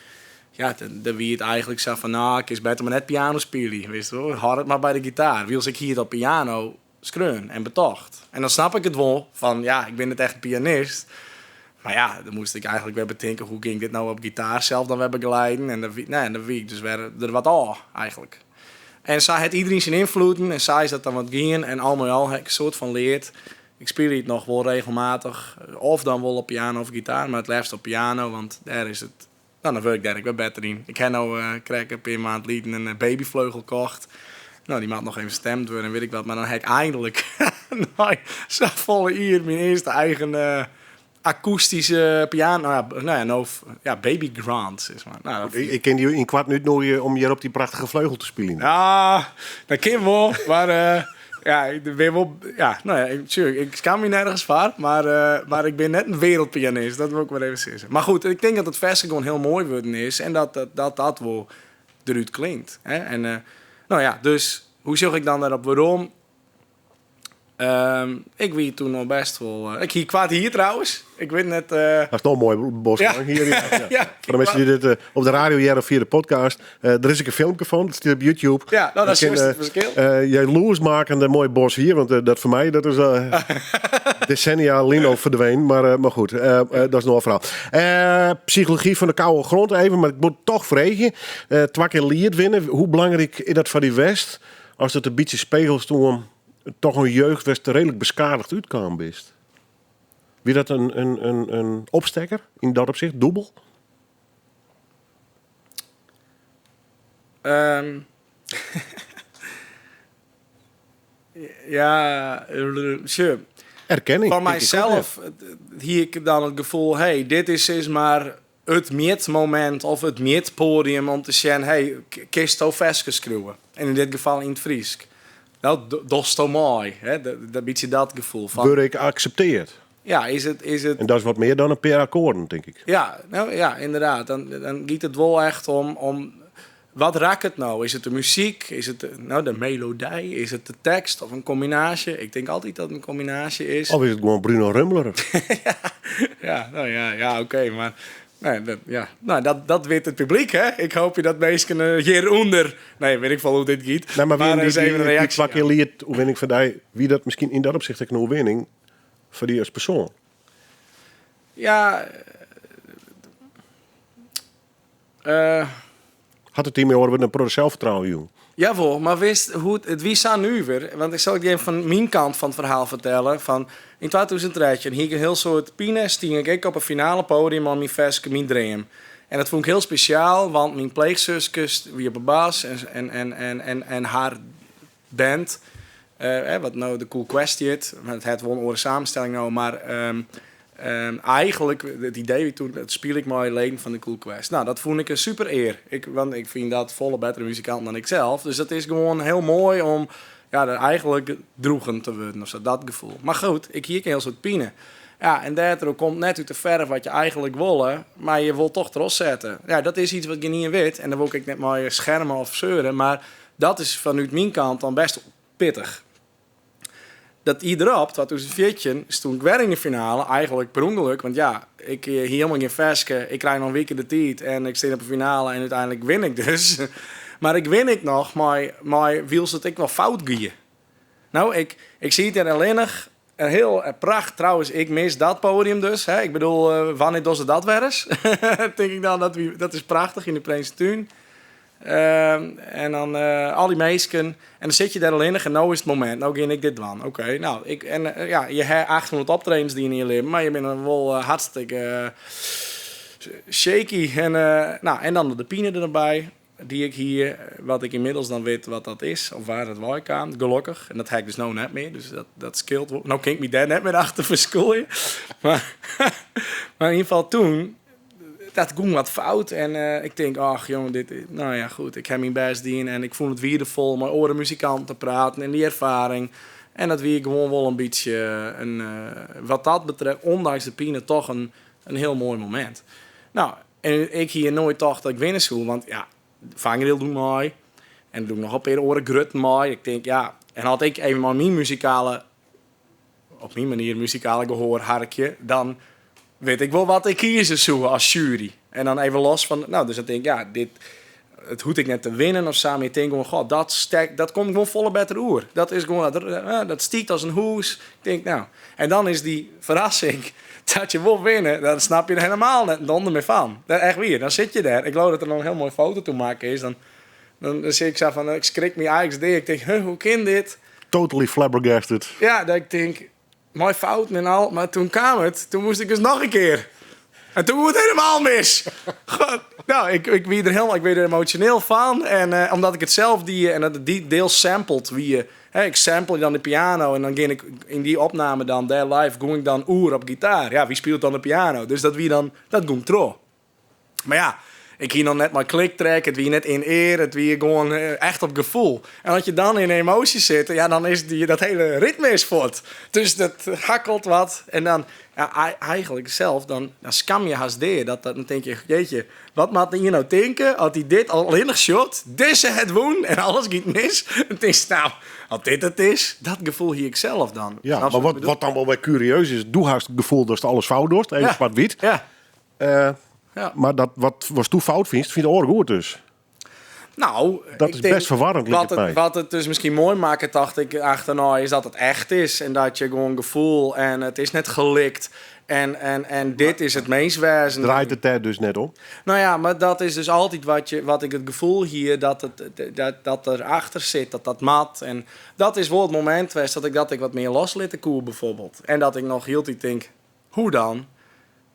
ja, dan wie it eigentlik sa fan, nou, kinst better mar net piano spylje, witst wol, hâld it mar by de gitaar. Wylst ik hie it op piano skreaun en betocht. En dan snap ik it wol, fan ja, ik bin net echt in pianist. Mar ja, dan moast ik eigentlik wer betinke, hoe gean ik dit no op gitaar sels dan wer begeleiden? En dan wie, nee, dan wie ik dus wer der wat ôf, eigentlik. En sa hat iderien syn ynfloeden en sa is dat dan wat gien. En al mei al ha ik in soart fan leard. Ik spylje it noch wol regelmatich, of dan wol op piano of gitaar, mar it leafst op piano, want dêr is it, no, dan wurd ik dêr ek wer better yn. Ik ha no krekt in pear maand lyn in babyfleugel kocht. No, dy moat noch even stemd wurde en wit ik wat, mar dan ha ik eindelijk nei safolle jier myn earste eigen akoestyske piano, nou ja, nou ja, no, ja, baby grand, sis mar. Nou, dat Ik kin dy ynkoarten útnoadigje om hjir op dy prachtige fleugel te spyljen. Ja, dat kin wol, mar ja, ik bin wol, ja, nou ja, ik, sjoch, ik skaam my nergens foar, mar ik bin net in wereldpianist, dat wol ik mar even sizze. Mar goed, ik tink dat it ferske gewoan hiel moai wurden is en dat dat, dat wol derút klinkt. Hè? En nou ja, dus hoe sjoch ik dan dêrop werom? Ik wie toen al best wol. Ik hie koart hier trouwens. Ik wit net. Dat is noch moai bosk Ja. hier. Ja. Ja, Foar de minsken dy't dit op de radio hearre of fia de podcast. Der is ek in filmke fan, dat stiet op YouTube. Ja, nou, dat Dan is kin, it ferskil. Jaloersmakende moai bosk hier, want dat foar my dat is desennia lyn al ferdwûn. Mar goed, dat is noch in ferhaal. Psychology fan de koude grond even, mar ik moat toch freegje. Twa kear Liet winne, hoe belangryk is dat foar dy west? As it in bytsje spegelst oan toch in jeugd wêr'tst reedlik beskadigd útkaam bist. Wie dat in opstekker yn dat opsicht, dûbel? Ja, sjoch. Erkenning, Foar tink ik ook, ja. mysels hie ik dan it gefoel, hey, dit is sis mar it mjitmomint of it mjitpoadium om te sjen, hey, kinsto ferskes skriuwe? En yn dit gefal yn it Frysk. No, dochsto mei, hè? Dat bytsje dat gefoel fan. Wurd ik akseptearre? Ja, is it, is it En dat is wat mear dan in pear akkoarden, tink ik. Ja, no, ja, ynderdaad. Dan giet it wol echt om wat rekket no? Is it de muzyk? Is it no, de melody? Is it de tekst of in kombinaasje? Ik tink altyd dat it in kombinaasje is. Of is it gewoan Bruno Rummler? Ja, no ja, ja, oké, mar nee, dat, ja. No, dat wit it publyk, hè? Ik hoopje dat minsken hjirûnder, nee, wit ik folle hoe't dit giet. Nee, mar wie Mar dy ris even in dy reaksje twa kear jaan. Liet oerwinning foar dy, wie dat miskien yn dat opsicht ek in oerwinning foar dy as persoan? Ja. Eh, Hat it dy oare wurden in protte selsfertrouwen jûn? Jawol, mar witst hoe't it wie sa nuver. Want ik sil ik even fan myn kant fan it ferhaal fertelle. Fan yn 2013 hie ik in hiel soad pine, stie ik ek op it finale podium mei myn ferske Myn Dream. En dat fûn ik hiel spesjaal, want myn pleechsuske wie op 'e bas en, en, en, en, en har band, eh, wat no de Cool Quest hjit, want it hat wol in oare samenstelling no, mar ehm, ehm, eigenlik it idee wie toen, dat spile ik mei leden fan de Cool Quest. Nou, dat fûn ik in super ear. Ik, want ik fyn dat folle bettere muzikanten dan ik sels. Dus dat is gewoan hiel moai om ja, der eigenlik droegen te wurden of sa, dat gefoel. Mar goed, ik hie ek in hiel soad pine. Ja, en dêrtroch komt net út de ferf wat je eigenlik wolle, mar je wol toch trochsette. Ja, dat is iets wat gjinien wit en dêr wol ik ek net mei scherme of seuren, mar dat is fanút myn kant dan best pittich. Dat jier derop, 2014, stûn ik wer yn de finale, eigenlik per ûngelok, want ja, ik hie hielendal gjin ferske, ik krij noch in wike de tiid en ik stean op de finale en úteinlik win ik dus. Mar ik win ek noch mei, mei wylst it ek wol fout gie. No, ik, ik siet dêr allinnich, in hiel pracht trouwens, ik mis dat podium dus. Hè. Ik bedoel, eh, wannear dogge se dat wer ris? Tink ik dan, dat, wie, dat is prachtich yn de Prinsetún. Ehm, en dan eh, al dy minsken. En dan sit je dêr allinnich en no is it momint. No gean ik dit dwaan. Oké, nou, ik, en eh, ja, je ha 800 optredens dien yn je libben, mar je binne dan wol eh, hartstikke shaky. En, nou, en dan de pine derby dy't ik hie, wat ik ynmiddels dan wit wat dat is, of wêr't it wei kaam, gelokkich. En dat ha ik dus no net mear, dus dat, dat skeelt wol. No kin ik my dêr net mear achter ferskûlje. Mar, mar yn ieder gefal toen, dat gong wat fout. En eh, ik tink, ach jonge, dit, nou ja, goed, ik ha myn bêst dien en ik fûn it weardefol om mei oare muzikanten te praten en dy erfaring. En dat wie gewoan wol in bytsje, in, eh, wat dat betreft, ûndanks de pine, toch in, in hiel moai momint. Nou, en ik hie noait tocht dat ik winne soe, want ja, Vangrail docht mei en der doe noch in pear oare grutten mei. Ik tink, ja, en as ik even mei myn muzikale, op myn manier muzikale gehoar harkje, dan wit ik wol wat ik kieze soe as sjuery. En dan even los fan, nou, dus dan tink ik, ja, dit, it hoecht ek net te winnen of sa, mar ik tink gewoan, goh, dat stek, dat komt gewoan folle better oer. Dat is gewoan, dat, eh, dat stiet as in hûs. Ik tink, nou, en dan is dy ferrassing dat je wol winne, dan snap je der hielendal net in donder mear fan. Dat echt wier. Dan sit je dêr. Ik leau dat der noch in hiel moaie foto toe makke is. Dan, dan, dan sit ik sa fan, ik skrik my eins dea. Ik tink, huh, hoe kin dit? Totally flabbergasted. Ja, dat ik tink, mei fouten en al. Mar toen kaam it, toen moast ik dus noch in kear. En toen gong it hielendal mis. God, nou, ik, ik wie der hielendal, ik wie der emosjoneel fan. En eh, omdat ik it sels die en dat it dy deels sampled wie. Hè, ik sample dan de piano en dan gean ik yn dy opname dan, dêr live, gong ik dan oer op gitaar. Ja, wie spilet dan de piano? Dus dat wie dan, dat gong troch. Mar ja, ik hie noch net mei clicktrack, it wie net in-ear, it wie gewoan eh, echt op gefoel. En as je dan yn emoasje sitte, ja, dan is dy, dat hiele ritme is fuort. Dus dat hakkelt wat. En dan, ja, eigenlik sels, dan, dan skam je hast dea. Dat, dat, dan tink je, jeetje, wat moat ien no tinke as hy dit allinnich sjocht? Dizze hat wûn en alles giet mis. Dan tinkst, nou, as dit it is, dat gefoel hie ik sels dan. Ja, Snapst mar wat ik wat, bedoel? wat dan wol wer kurieus is, do hast it gefoel datst alles fout dochst, even Ja. swart-wyt. Ja. Eh, Ja. Mar dat wat watsto fout fynst, fynt de oar goed dus. Nou, Dat ik is denk best ferwarrend, liket wat het, my. wat it dus miskien moai makket, tocht ik achternei, is dat it echt is. En dat je gewoan gefoel en it is net gelikt. En, en, en dit is it minsk-wêzen. Draait it dêr dus net om? Nou ja, mar dat is dus altyd wat, je, wat ik it gefoel hie dat, it, dat, dat der achter sit, dat dat moat. En dat is wol it momint west dat ik dat ik wat mear loslitte koe, bijvoorbeeld. En dat ik noch hieltyd tink, hoe dan?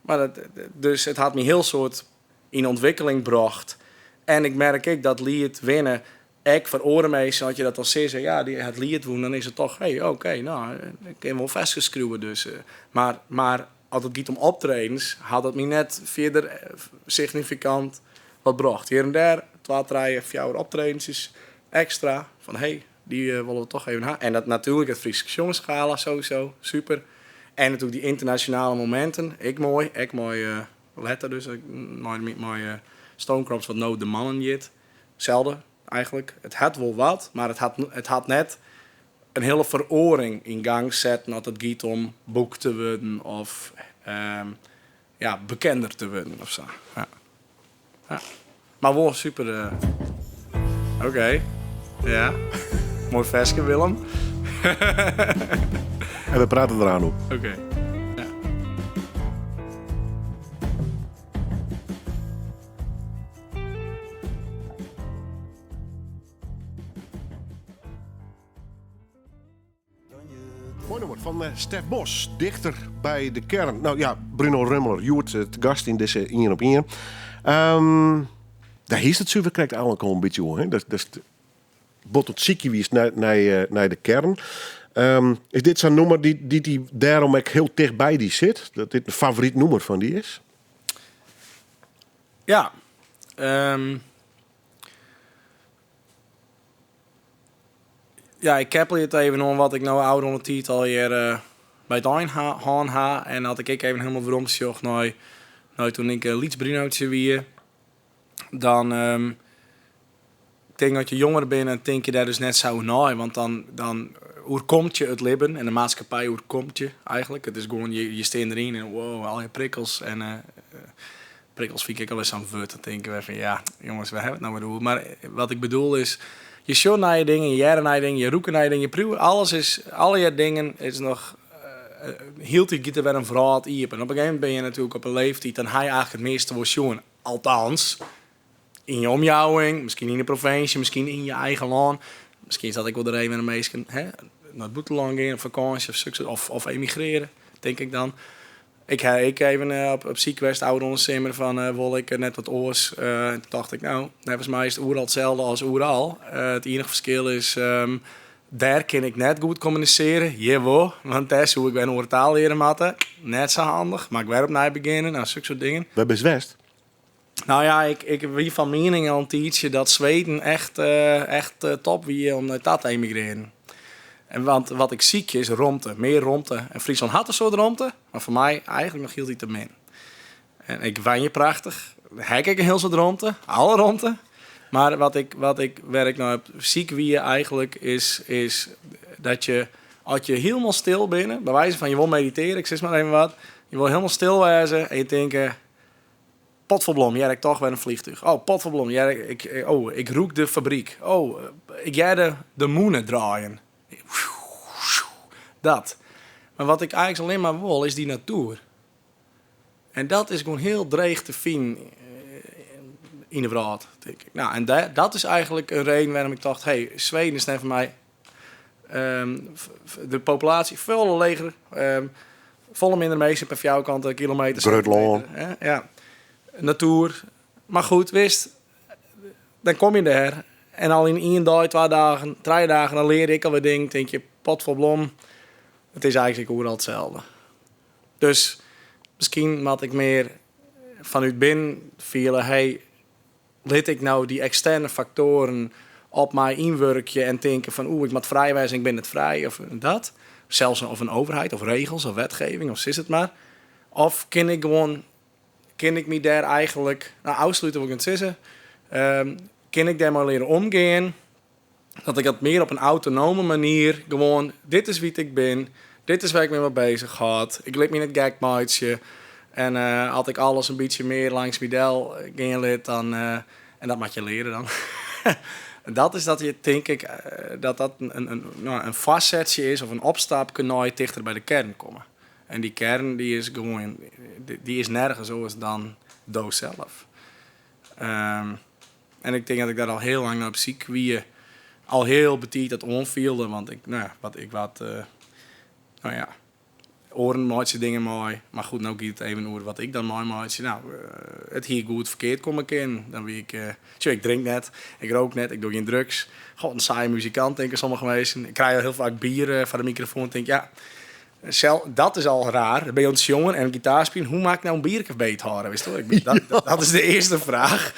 Mar dat, dus it hat my hiel soad yn ûntwikkeling brocht. En ik merk ek dat liet winne, ek foar oare minsken, as je dat dan sizze, ja, dy hat liet wûn, dan is it toch, hey, oké, nou, ik kin wol ferskes skriuwe dus. Mar, mar as it giet om optredens, hat dat my net fierder signifikant wat brocht. Hjir en dêr, twa, trije, fjouwer optredens ekstra, fan hey, dy wolle we toch even ha. En dat natuerlik it Frysk Sjongersgala sowieso, super. En natuerlik dy ynternasjonale mominten, ek moai, ek mei letter dus, mei, mei Stonecrops, wat no De Mannen hjit. Selde, eigenlik. It hat wol wat, mar it hat, it hat net in hiele feroaring yn gang setten as it giet om boekt te wurden of ehm, ja, bekender te wurden of sa. Ja. Ja. Mar wol super. eh, Oké. Ja. Moai ferske, Willem. En we prate deroan oer. Oké. Ja. Moai nûmer fan Stef Bos, dichter by de kern. No ja, Bruno Rummler, hjoed te gast yn dizze Ien op Ien. Um, dêr hiest it suver krekt eigentlik al in bytsje oer. Hè? Dat, bot it sykje wiest nei de kern. Um, is dit sa'n nûmer dy't dy dêrom ek hiel ticht by dy sit? Dat dit in favoryt nûmer fan dy is? Ja. Um, ja, ik keppelje it even oan wat ik no ôfrûne tiid allegear uh, by it ein hân ha. En as ik ek even hielendal werom sjoch nei toen ik lyts Bruno'tsje wie, dan um, ik tink dat je jonger binne, dan tink je dêr dus net sa oer nei, want dan oerkomt je it libben en de maatskippij oerkomt je eigentlik. It is gewoan, je stean deryn en wow, al je prikkels en uh, prikkels fyn ik ek alwer sa'n wurd. Dan tinke we fan ja, jonges, wêr ha we it no wer oer? Mar wat ik bedoel is, je sjogge nije dingen, je hearre nije dingen, je rûke nije dingen, je priuwe, alles is, allegear dingen is noch hieltyd giet der wer in wrâld iepen. Op in gegeven momint bin je natuerlik op in leeftiid, dan ha je eigentlik it measte wol sjoen. Althans, yn je omjouwing, miskien yn de provinsje, miskien yn je eigen lân. Miskien is dat ek wol de reden wêrom minsken, hè, nei it bûtenlân gean op fakânsje of soks, of emigreare, tink ik dan. Ik ha ek even op syk west ôfrûne simmer fan wol ik net wat oars. En toen tocht ik, no, neffens my is it oeral itselde as oeral. It iennige ferskil is, dêr kin ik net goed kommunisearje, hjir wol, want dêr soe ik wer in oare taal leare moatte. Net sa handich, moat ik wer opnij begjinne, no, sokke soart dingen. Wêr bist west? Nou ja, ik wie fan miening al in tiidsje dat Sweden echt top wie om nei ta te emigrearen. En want wat ik sykje is romte, mear romte. En Fryslân hat in soad romte, mar foar my eigentlik noch hieltyd te min. En ik wenje prachtich, ha ik ek in hiel soad romte, alle romte. Mar wat ik, wêr ik nei op syk wie eigentlik is dat je, as je hielendal stil binne, by wize fan je wol meditearje, ik sis mar even wat, je wol hielendal stil wêze en je tinke, potferblom, hear ik toch wer in fleantúch. Oh, potferblom, hear ik, oh, ik rûk de fabryk. Oh, ik hearde de mûne draaien. Dat. Mar wat ik eigentlik allinne mar wol, is dy natoer. En dat is gewoan hiel dreech te finen yn de wrâld, tink ik. Nou, en dat is eigentlik in reden wêrom ik tocht, hey, Sweden is net foar my. De populaasje folle leger, folle minder minsken per fjouwerkante kilometer. Grut lân. Ja. Natoer. Mar goed, witst, dan kom je dêr en al yn ien dei, twa dagen, trije dagen, dan lear ik alwer dingen. Tink je, potferblom, it is eigentlik oeral itselde. Dus miskien moat ik mear fanút binnen fiele, hey, lit ik no dy eksterne faktoaren op my ynwurkje en tinke fan oeh, ik moat frij wêze en ik bin net frij of dat. Sels of in overheid of regels of wetgeving of sis it mar. Of kin ik gewoan, kin ik my dêr eigentlik, no ôfslute wol ik net sizze, kin ik dêrmei leare omgean dat ik dat mear op in autonome manier gewoan, dit is wie't ik bin, dit is wêr ik my mei bezich hâld, ik lit my net gek meitsje. En as ik alles in bytsje mear langs my del gean lit, dan, en dat moat je leare dan. Dat is dat je, tink ik, dat dat in, no, in foarsetsje is of in opstapke nei tichter by de kern komme. En dy kern dy is gewoan, dy is nergens oars dan do sels. En ik tink dat ik dêr al hiel lang nei op syk wie. Al hiel betiid dat oanfielde, want ik, no ja, wat, ik waard, no ja, oaren meitsje dingen mei. Mar goed, no giet it even oer wat ik dan meimeitsje. No, it hie goed ferkeard komme kinnen. Dan wie ik, sjoch, ik drink net, ik rook net, ik doch gjin drugs. God, in saaie muzikant, tinke sommige minsken. Ik krij al hiel faak bier foar de mikrofoan, tink ja, dat is al raar. Dan bin je oan it sjongen en gitaar spyljen. Hoe moat ik no in bierke beet hâlde? Witst wol? Dat is de earste fraach.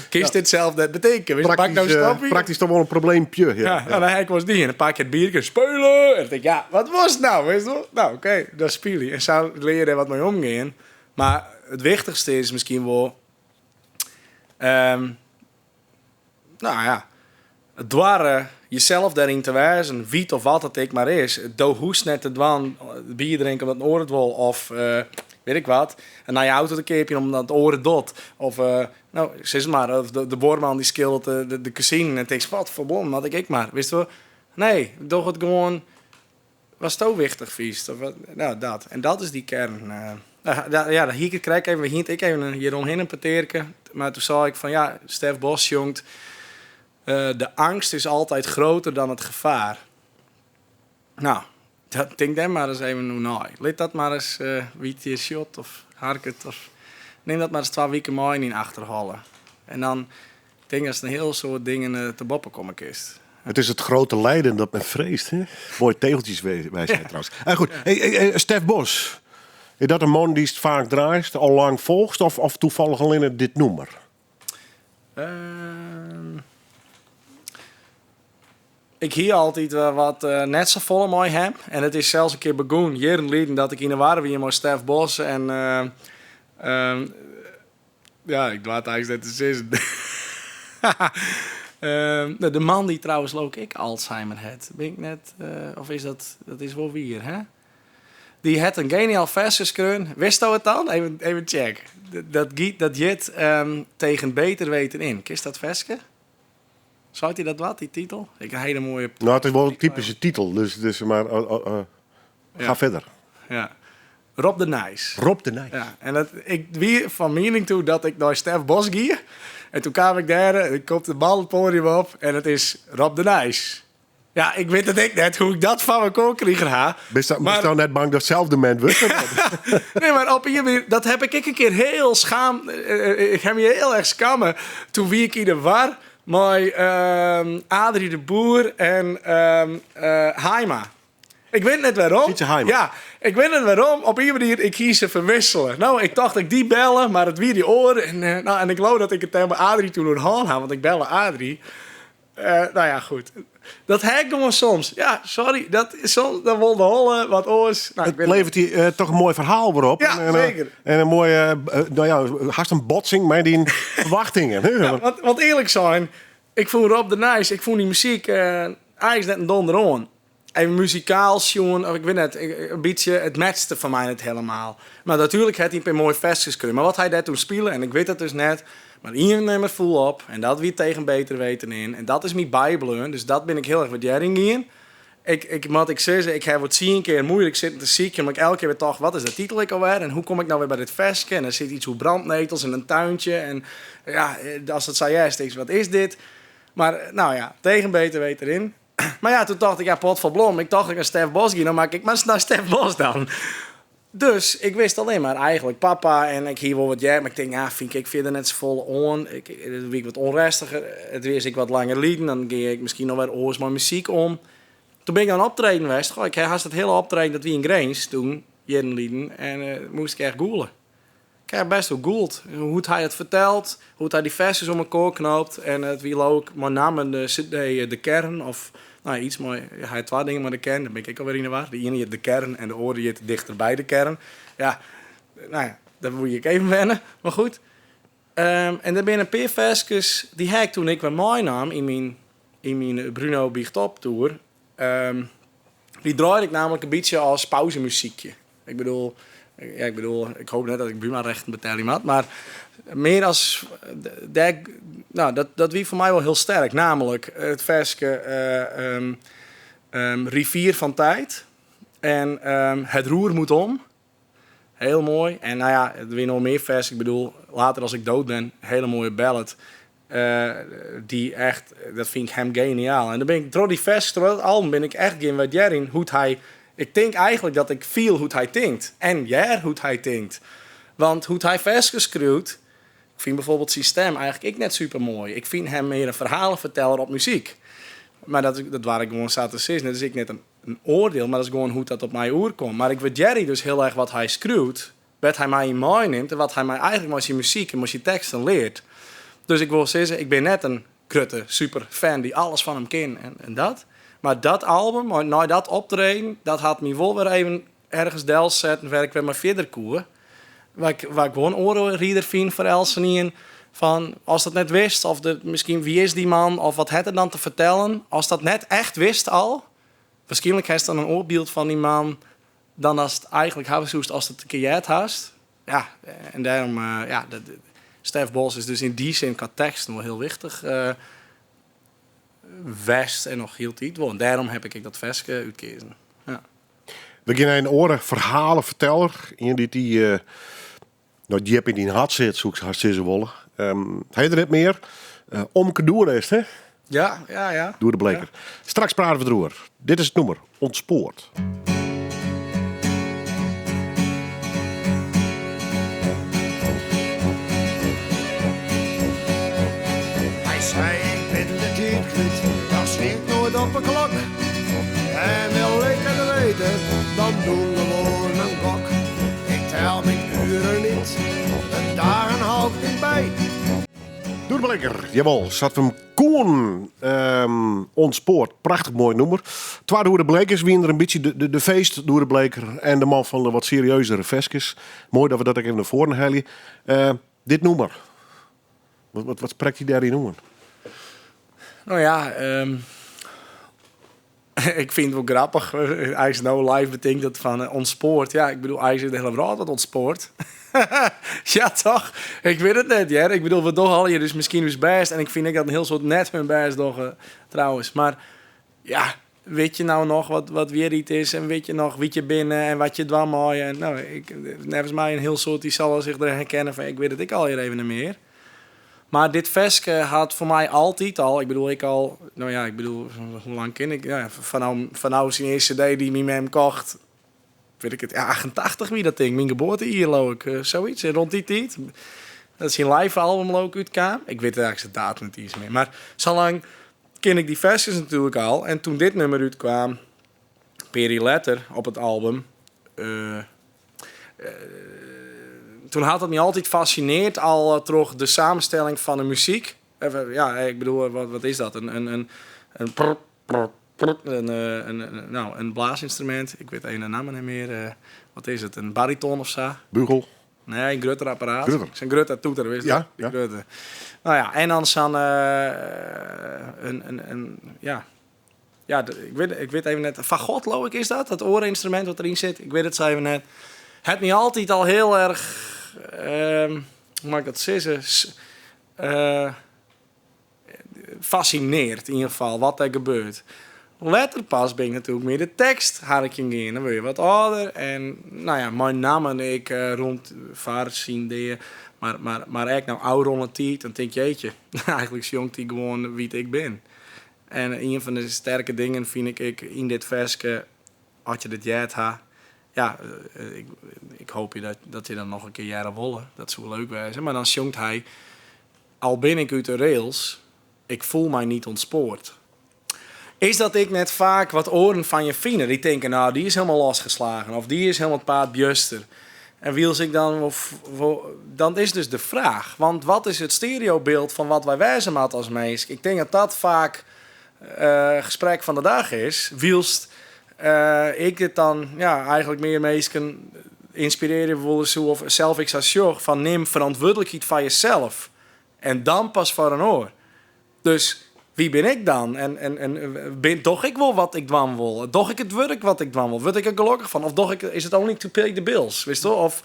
Kinst dit sels net betinke? Witst, pak no stopje. Praktysk toch wol in probleempje. Ja. Ja, nou, dan ha ik wolris dien. Dan pak je it bierke, spelen. En dan tink ik, ja, wat was it nou? Witst wol? Nou, oké, dan spylje. En sa lear je dêr wat mei omgean. Mar it wichtichste is miskien wol, Nou ja, it doarre jesels dêryn te wêzen, wyt of wat it ek mar is. Do hoechst net te dwaan, bier drinke omdat in oar it wol of wit ik wat. In nije auto te keapjen omdat in oar it docht. Of no, sis mar, of de buorman dy skilderet de kezinen en tinkst, wat ferblom, moat ik ek mar. Witst wol? Nee, doch it gewoan Watsto wichtich fynst, of wat, no, dat. En dat is dy kern. Nou, ja, dan hie ik it krekt even, we hiene it ek even hjiromhinne in petearke, mar toen sei ik fan ja, Stef Bos sjongt, de angst is altijd groter dan het gevaar. Nou, Dat, tink dêr mar ris even oer nei. Lit dat mar ris uh, wie't hjir sjocht of harket. Of, nim dat mar ris twa wiken mei yn dyn achterholle. En dan tink datst in hiel soad dingen eh, te boppe komme kinst. Het is het grote lijden dat men vreest. Hè? Mooie tegeltjeswijsheid ja. trouwens. Ah, goed. Hey, hey, Stef Bos. Is dat in man dy'tst faak draaist, al lang folgest of, of tafallich allinne dit nûmer? Ik hie altyd wat net sa folle mei him. En it is sels in kear begûn, jierren lyn, dat ik yn 'e war wie mei Stef Bos. En ja, ik doar it eins net te sizzen. De man dy't trouwens leau ik ek Alzheimer hat. Bin ik net, of is dat, dat is wol wier, hè? Dy hat in geniaal ferske skreaun. Witsto it dan? Even, even check. Dat, giet, dat hjit Tegen beter weten in. Kenst dat ferske? Seit dy dat wat, dy titel? Ik in hiele moaie. No, it is wol in typyske titel, dus, dus mar uh, ga ja. fierder. Ja. Rob de Nijs. Rob de Nijs. Ja, en dat, ik wie fan miening toen dat ik nei Stef Bos gie. En toen kaam ik dêr, en ik kom de bal it poadium op en it is Rob de Nijs. Ja, ik wit it ek net hoe't ik dat foar elkoar krigen ha. Bist Maar- dan net bang dat sels demint wurdst? Nee, mar op ien manier, dat ha ik ek in kear hiel skaam. Ik ha my hiel erch skamme. Toen wie ik yn de war mei Adrie de Boer en Haima. Ik wit net wêrom. Sytze Haima. Ja, ik wit net wêrom. Op ien manier, ik hie se ferwissele. No, ik tocht dat ik dy belle, mar it wie dy oare. En, no, en ik leau dat ik it dêr mei Adrie toen oer hân ha, want ik belle Adrie. No ja, goed. Dat ha ik gewoan soms. Ja, sorry. Dat is soms, dan wol de holle wat oars. No, ik It wit leveret dy toch in moai ferhaal wer op. Ja, en, seker. En in moaie, no ja, hast in botsing mei dyn ferwachtingen. hè? Ja, want earlik sein, ik fûn Rob de Nijs, ik fûn dy muzyk eins net in donder oan. Even muzikaal sjoen, of ik wit net, in bytsje, it matchte foar my net helemaal. Mar natuerlik hat hy in pear moaie ferskes skreaun. Mar wat hy dêr toen spile, en ik wit dat dus net, mar ien nûmer foel op en dat wie Tegen Beter Weten In. En dat is my bybleaun, dus dat bin ik hiel erch wurdearjen gien. Ik, ik moat ek sizze, ik ha wol tsien kear muoilik sitten te sykjen, omdat ik elke kear wer tocht, wat is de titel ek alwer? En hoe kom ik no wer by dit ferske? En der sit iets oer brandnetels en in tuintje. En ja, ast it sa hearst, tinkst, wat is dit? Mar no ja, Tegen Beter Weten In. Mar ja, toen tocht ik, ja, pot foar blom. Ik tocht dat ik nei Stef Bos gie, no moat ik mar nei Stef Bos dan. Dus ik wist allinne mar eigentlik papa en ik hie wol wat heard, mar ik tink, ja, fyn ik fierder net safolle oan. Ik, it wie wat ûnrêstiger, it wie ek wat langer lyn, dan gean ik miskien noch wer oars mei muzyk om. Toen bin ik nei in optreden west. Goh, ik ha hast it hiele optreden, dat wie yn Grins toen, jierren lyn, en uh, moast ik echt gûle. Ik ha bêst wol gûld. Hoe't hy it fertelt, hoe't hy dy ferskes oan elkoar knoopt. En it wie leau ik mei namme de CD De Kern of no ja, iets mei, hy hat twa dingen mei De Kern, dêr bin ik ek alwer yn 'e war. De iene hjit De Kern en de oare hjit Dichter by de Kern. Ja, no ja, dêr moat ik even wenne. Mar goed. En der binne in pear ferskes, dy ha ik toen ek wer meinaam yn myn, yn myn Bruno Biecht Op tour. Dy draaide ik namelijk in bytsje as pauzemuzykje. Ik bedoel, ja, ik bedoel, ik hoop net dat ik Buma-rechten betelje moat, mar mear as dêr, no, dat, dat wie foar my wol hiel sterk. Namelijk it ferske Rivier van Tijd en Het Roer Moet Om. Hiel moai. En no ja, der wie noch mear ferskes. Ik bedoel, Later als ik dood ben, hiele moaie ballad. Dy echt, dat fyn ik him geniaal. En dan bin ik troch dy ferskes, troch dat album, bin ik echt gean wurdearjen hoe't hy. Ik tink eigentlik dat ik fiel hoe't hy tinkt. En hear hoe't hy tinkt. Want hoe't hy ferskes skriuwt, ik fyn byfoarbyld syn stim eigentlik ek net super moai. Ik fyn him mear in ferhaleferteller op muzyk. Mar dat, dat doar ik gewoan sa te sizzen. Dat is ek net in oardiel, mar dat is gewoan hoe't dat op my oerkomt. Mar ik wurdearje dus hiel erch wat hy skriuwt, wêr't hy my yn meinimt en wat hy my eigentlik mei syn muzyk en mei syn teksten leart. Dus ik wol sizze, ik bin net in grutte superfan dy't alles fan him ken en, en dat. Mar dat album, nei dat optreden, dat hat my wol wer even ergens delsetten wêr't ik wer mei fierder koe. Wat ik, wat ik wol in oanrieder fyn foar eltsenien, fan ast dat net wist, of de, miskien wie is dy man, of wat hat er dan te fertellen, ast dat net echt wist al, wierskynlik hast dan in oar byld fan dy man dan ast eigentlik hawwe soest ast it in kear heard hast. Ja, en dêrom, ja, dat, Stef Bos is dus yn dy sin kwa teksten wol hiel wichtich west en noch hieltyd wol. En dêrom ha ik ek dat ferske útkeazen. Ja. We gean nei in oare ferhaleferteller. Ien dy't dy uh, no djip yn dyn hart sit, soe ik hast sizze wolle. Um, hy der net mear. Uh, Omke Doede is it, hè? Ja, ja, ja. Doede Bleeker. Ja. Straks prate we deroer. Dit is it nûmer, Ontspoord. op de klok. En wil ik het weten, dan doe gewoon een gok. Ik tel mijn uren niet, de dagen hou ik niet bij. Doe de Bleeker, jawel, zat hem Koen ontspoord. Prachtig mooi nummer. Twa Doede Blekers, wie er een beetje de feest Doede Bleeker en de man van de wat serieuzere verskes. Mooi dat we dat ook even naar voren halen. Dit nummer, wat spreekt hij daarin om? Nou ja, ik vind het wel grappig. Hij is nou live betekent dat van ontspoord. Ja, ik bedoel, hij is de hele wereld wat ontspoord. Ja, toch? Ik weet het net, ja. Ik bedoel, we doen al hier dus misschien dus best. En ik vind ik dat een heel soort net hun best doch, trouwens. Maar ja, weet je nou nog wat weer iets is? En weet je nog wie je binnen en wat je dwam mooi? En nou, ik, nevens mij een heel soort die zal zich er herkennen van, ik weet het ik al hier even niet meer. Maar dit veske had voor mij altijd al, ik bedoel, ik al, nou ja, ik bedoel, hoe lang ken ik? Ja, vanaf zijn eerste cd die mijn mem kocht, weet ik het, ja, 88 wie dat ding, mijn geboorte hier, geloof ik, zoiets, rond die tijd. Dat is een live album ook uitkwam. Ik weet eigenlijk de datum niet eens meer. Maar zolang ken ik die versjes natuurlijk al. En toen dit nummer uitkwam, Peri Letter op het album, toen had het me altijd fascineerd al toch de samenstelling van de muziek. Even, ja, ik bedoel, wat is dat? Een prr, prr, prr, een, nou, een blaasinstrument. Ik weet even de naam niet meer. Wat is het? Een bariton of zo? Bugel? Nee, een groter apparaat. Grutter. Zo'n grote toeter, wist je dat? Die grote. Nou ja, en dan zo'n, een, ja. Ja, ik weet even net. Fagot, geloof ik, is dat? Dat oorinstrument wat erin zit. Ik weet het zo even net. Het me altijd al heel erg, hoe mag ik dat zeggen? Fascineert in ieder geval wat er gebeurt. Later pas ben ik natuurlijk meer de tekst harkje gaan. Dan word je wat ouder. En nou ja, mijn naam en ik rond vaart zien die. Maar eigenlijk nou ouder rond de tijd, dan denk je, jeetje, eigenlijk jongt die gewoon wie ik ben. En een van de sterke dingen vind ik in dit versje, als je dit jet ha, ja, ik hoop je dat je dan nog een keer jaren wollen. Dat zou leuk zijn. Maar dan jongt hij, al ben ik uit de rails, ik voel mij niet ontspoord. Is dat ik net vaak wat oren van je vrienden die denken, nou, die is helemaal losgeslagen of die is helemaal paard bjuster. En wiels ik dan, of, wo-, dan is dus de vraag, want wat is het stereobeeld van wat wij wijzen maat als mens? Ik denk dat dat vaak gesprek van de dag is. Wielst ik het dan, ja, eigenlijk meer mensen inspireren willen zo, of zelf ik zou zorgen van neem verantwoordelijkheid van jezelf en dan pas voor een oor. Dus wie ben ik dan? En ben toch ik wel wat ik dwan wil? Doch ik het werk wat ik dwan wil? Word ik er gelukkig van? Of doch ik, is het only to pay the bills? Wist je? Of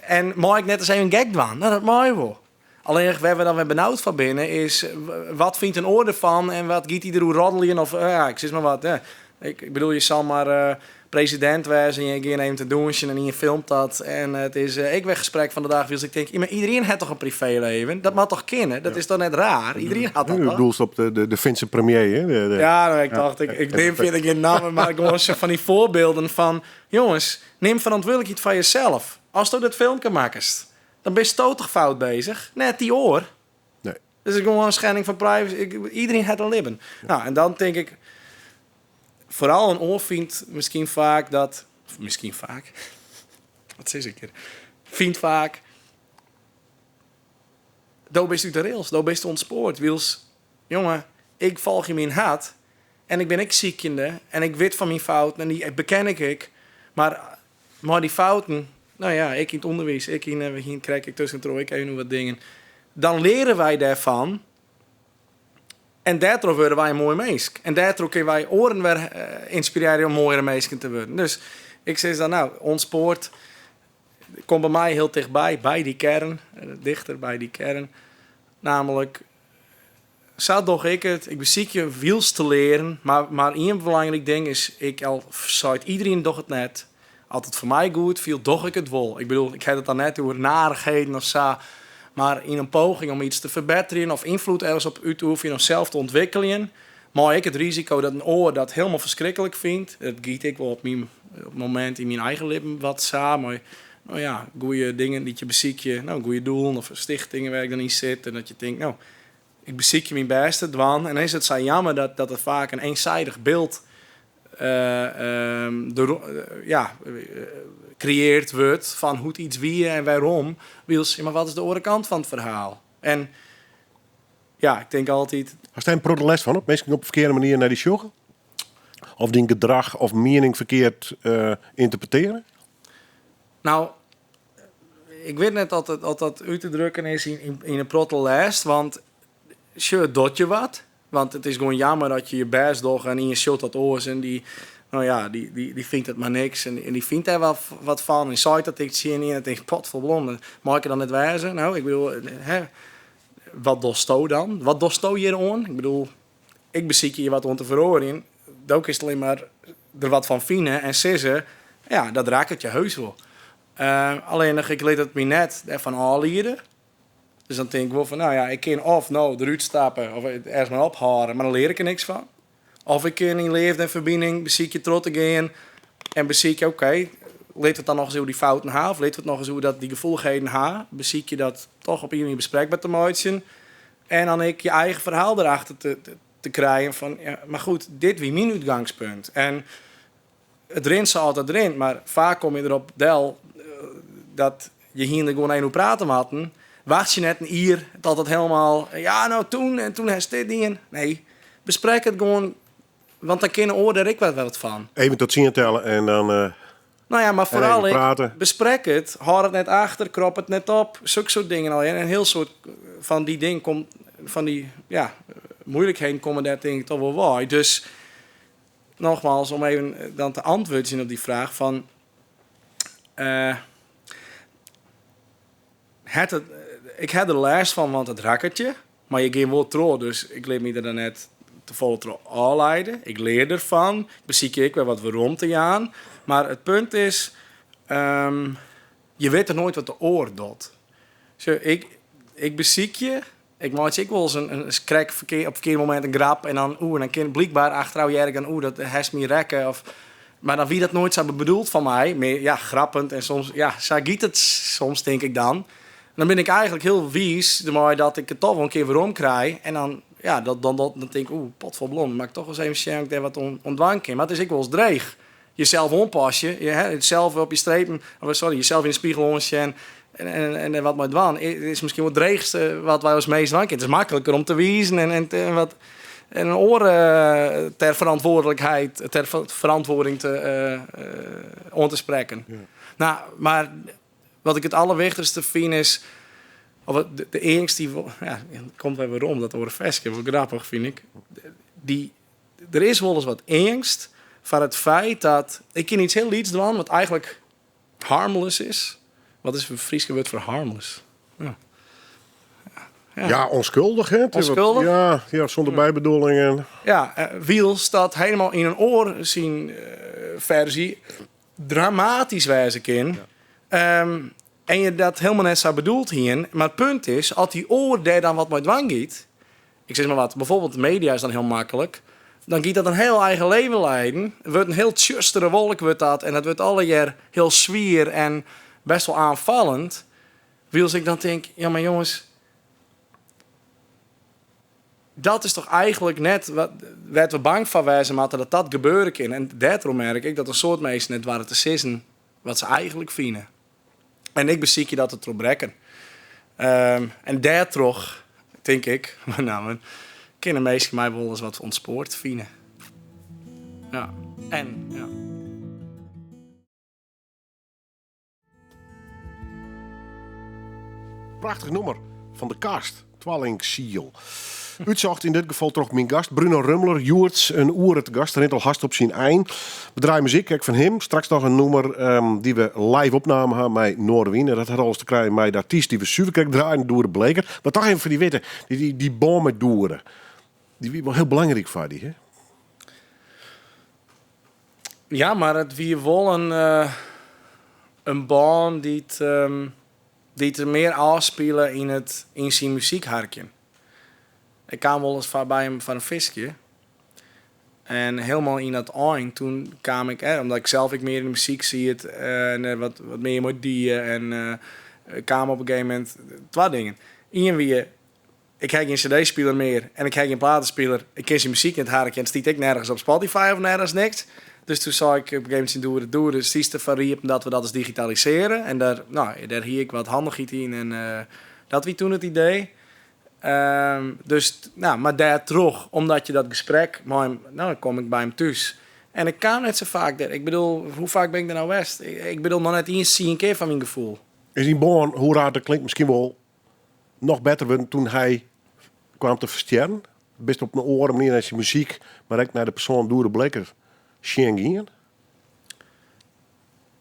en mag ik net eens even gek dwan? Nou, dat mag je wel. Alleen waar we dan weer benauwd van binnen is, wat vindt een oor ervan en wat giet hij er hoe roddelen? Of ja, ik zeg maar wat. Ja. Ik bedoel, je zal maar president wezen en je gaat even te doen en je filmt dat. En het is ik werd gesprek van de dag, dus ik denk, maar iedereen heeft toch een privéleven? Dat mag toch kennen? Dat is toch net raar? Iedereen had dat, Je toch? bedoelt op de Finse premier, hè? Ja, nou, ik dacht, ik neem verder geen namen, maar gewoon zo van die voorbeelden van, jongens, neem verantwoordelijkheid van jezelf. Als je dat filmpje maakt, dan ben je toch fout bezig. Net die oor. Dus ik gewoon een schending van privacy. Iedereen heeft een leven. Nou, en dan denk ik, vooral een oor vindt misschien vaak dat, of misschien vaak, wat is ik hier? Vindt vaak, daar bist u de rails, daar bist u ontspoord. Wiels, jongen, ik volg je mijn hart en ik ben ik ziekende en ik weet van mijn fouten en die beken ik. Maar die fouten, nou ja, ik in het onderwijs, ik in hier krijg ik tussendoor, ik even wat dingen. Dan leren wij daarvan. En daardoor worden wij een mooi mens. En daardoor kunnen wij oren weer inspireren om mooiere mensen te worden. Dus ik zeg dan, nou, ons poort komt bij mij heel dichtbij, bij die kern, dichter bij die kern. Namelijk, zo doch ik het, ik beziek je wiels te leren, maar één belangrijk ding is, ik al zei het iedereen doch het net. Altijd voor mij goed viel, doch ik het wel. Ik bedoel, ik had het dan net over narigheden of zo. Maar in een poging om iets te verbeteren of invloed ergens op uit te oefenen of zelf te ontwikkelen, maar ik het risico dat een oor dat helemaal verschrikkelijk vindt, dat giet ik wel op het moment in mijn eigen leven wat samen. Maar, nou ja, goeie dingen die je beziek je, nou, goeie doelen of stichtingen waar ik dan in zit en dat je denkt, nou, Ik besykje myn bêst te dwaan en dan is it sa jammer dat, dat it faak in eensidich byld ja, kreëarre wurdt fan hoe't yts wie en wêrom. Wylst, ja, mar wat is de oare kant fan it ferhaal? En ja, ik tink altyd. Hast dêr in protte lêst fan, dat minsken op de ferkearde manier nei dy sjogge? Of dyn gedrach of miening ferkeard ynterpretearje? No, ik wit net oft, it, oft dat út te drukken is yn in protte lêst, want sjoch, it docht je wat. Want it is gewoan jammer dat je je bêst dogge en ien sjocht dat oars en dy, no ja, dy fynt it mar niks en dy fynt dêr wat fan en seit dat ek tsjin ien en tinkt, potferblom, mei ik der dan net wêze? No, ik bedoel, hè, wat dochsto dan? Wat dochsto hjir oan? Ik bedoel, ik besykje hjir wat oan te feroarjen. Do kinst allinne mar der wat fan fine en sizze, ja, dat rakket je heus wol. Allinnich, ik lit it my net dêrfan ôfliede. Dus dan tink ik wol fan, no ja, ik kin of no derút stappe of ergens mei ophâlde, mar dan lear ik der niks fan. Of ik kin yn leafde en ferbining besykje troch te gean en besykje, oké, lit it dan noch ris oer dy fouten ha, of lit it noch ris oer dat dy gefoelichheden ha. Besykje dat toch op ien manier besprekber te meitsjen. En dan ek je eigen ferhaal derachter te krijen fan, ja, mar goed, dit wie myn útgangspunt. En it rint sa as it rint, mar faak kom je derop del dat je hiene der gewoan even oer prate moatten. Wachtsje net in jier tot it helemaal, ja no toen en toen hast dit dien. Nee, besprek it gewoan, want dan kin de oar der ek wat fan. Even tot tsien telle en dan Nou ja, mar foaral even ek, prate. besprek it, hâld it net achter, krop it net op, sokke soart dingen al. En in hiel soad fan dy dingen komt, fan dy ja, moeilikheden komme dêr tink ik toch wol wei. Dus nogmaals, om even dan te antwurdzjen op dy fraach fan het it, ik ha der lêst fan, want it rakket je, mar je gean wol troch, dus ik lit my der dan net te folle troch ôfliede. Ik lear derfan, ik besykje ek wer wat werom te jaan. Mar it punt is, je witte noait wat de oar docht. Sjoch, ik besykje, ik meitsje ek wolris in krekt op it ferkearde momint in grap en dan, oeh, dan kin blykber achterôf hear ik dan, oeh, dat hast my rekke. Of, mar dan wie dat noait sa bedoeld fan my. Mear, ja, grappend en soms, ja, sa giet it soms, tink ik dan. En dan bin ik eigentlik hiel wiis dermei dat ik it toch wol in kear werom krij. En dan, ja, dan tink ik, oeh, potferblom, moat ik toch ris even sjen of ik dêr wat oan dwaan kin. Mar it is ek wolris dreech. Jesels oanpasse, je, hè, sels op je strepen, of sorry, jesels yn de spegel oansjen en der wat mei dwaan. It is miskien wol it dreechste wat wy as mins dwaan kinne. It is makliker om te wizen en wat en in oar ter ferantwurdlikheid, ter ferantwurding te, oan te sprekken. No, mar wat ik it allerwichtichste fyn is, of de eangst dy, ja, komt wer werom, dat oare ferske, wol grappich fyn ik. Der is wolris wat eangst foar it feit dat ik kin yts hiel lyts dwaan wat eigentlik harmless is. Wat is it Fryske wurd foar harmless? Ja. Ja. Ja, onskuldig, hè? Onskuldig? Ja, sûnder bybedoelingen. Ja, wylst dat helemaal yn in oar syn ferzje dramatysk wêze kin. En je dat helemaal net sa bedoeld hiene. Mar it punt is, as dy oar dêr dan wat mei dwaan giet, ik sis mar wat, byfoarbyld de media is dan hiel maklik, dan giet dat in hiel eigen leven leiden. It wurdt in hiel tsjustere wolk wurdt dat en dat wurdt allegear hiel swier en best wol oanfallend. Wylst ik dan tink, ja mar jonges, dat is toch eigentlik net wêr't we bang foar wêze moatte dat dat gebeure kin. En dêrtroch merk ik dat in soad minsken net doare te sizzen wat se eigentlik fine. En ik besykje dat te trochbrekken. En dêrtroch, tink ik, benammen, kinne minsken my wolris wat ûntspoard fine. Ja, en ja. Prachtich nûmer fan De Kast, Twallingsiel. Útsocht yn dit gefal troch myn gast Bruno Rummler. Hjoed in oere te gast, rint al hast op syn ein. We draaie muzyk ek fan him. Straks noch in nûmer dy't we live opnaam ha mei Noardewyn. En dat hat alles te krijen mei de artyst dy't we suver krekt draaiden, Doede Bleeker. Mar toch even foar dy witte, dy bân mei Doede, dy wie wol hiel belangryk foar dy, hè? Ja, mar it wie wol in bân dy't er mear ôfspile yn syn muzykharkjen. Ik kaam wolris foar by him foar in fiskje. En hielendal yn dat ein, toen kaam ik, omdat ik sels ek mear yn de muzyk siet en wat mear mei die en kaam op in gegeven momint twa dingen. Ien wie. Ik ha gjin cd-spiler mear en ik ha gjin platenspiler. Ik kin syn muzyk net harkje en it stiet ek nergens op Spotify of nergens niks. Dus toen sei ik op een gegeven moment tsjin Doede, Doede, stiest derfoar iepen dat we dat eens digitalisearje? En dêr, no, dêr hie ik wat handichheid yn en eh, dat wie toen it idee. Dus, no, mar dêrtroch, omdat je dat gesprek mei him, no, dan kom ik by him thús. En ik kaam net sa faak dêr. Ik bedoel, hoe faak bin ik der no west? Ik bedoel, noch net iens tsien kear foar myn gefoel. Is dyn bân, hoe raar dat klinkt, miskien wol noch better wurden toen hy kaam te ferstjerren? Bist op in oare manier nei syn muzyk, mar ek nei de persoan Doede Bleeker sjen gien?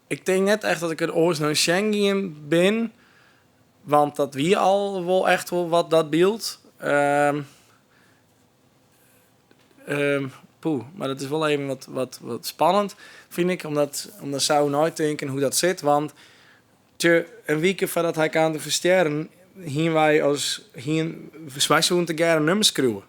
Ik tink net echt dat ik der oars nei sjen gien bin, want dat wie al wol echt wol wat dat byld. Ehm, ehm, poeh, mar dat is wol even wat, wat, wat spannend, fyn ik, omdat, om der sa oer nei te tinken hoe't dat sit. Want tje, in wike foardat hy kaam te ferstjerren, hiene wy as hien, wy soene tegearre in nummer skriuwe.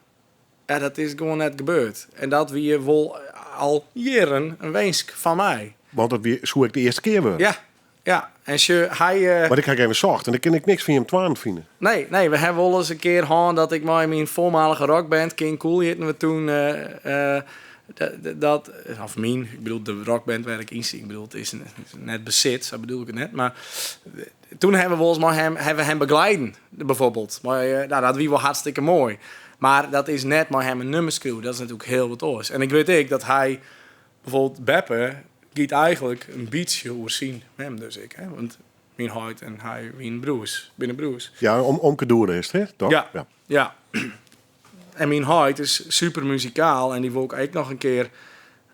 Ja, dat is gewoan net gebeurd. En dat wie wol al jierren in winsk fan my. Want dat wie, soe ek de earste kear wurde. Ja, ja. En sjoch, hy... Want ik ha even socht en dêr kin ik niks fan jim twaen fine. Nee, nee, we hawwe wol ris in kear hân dat ik mei myn foarmalige rockband, King Cool hjitten we toen, dat, of myn, ik bedoel de rockband wêr't ik yn siet, ik bedoel it is net besit, sa bedoel ik it net, mar toen hawwe we wolris mei him, hawwe we him begeleiden, bijvoorbeeld. Mei, no, dat wie wol hartstikke moai. Mar dat is net mei him in nummer skriuwe, dat is natuerlik hiel wat oars. En ik wit ek dat hy, bijvoorbeeld Beppe, giet eigenlik in bytsje oer syn mem dus ek, hè, want myn heit en hy wienen broers, binne broers. Ja, omke Doede is it, hè? Toch? Ja, ja. En myn heit is super muzikaal en dy wol ik ek noch in kear.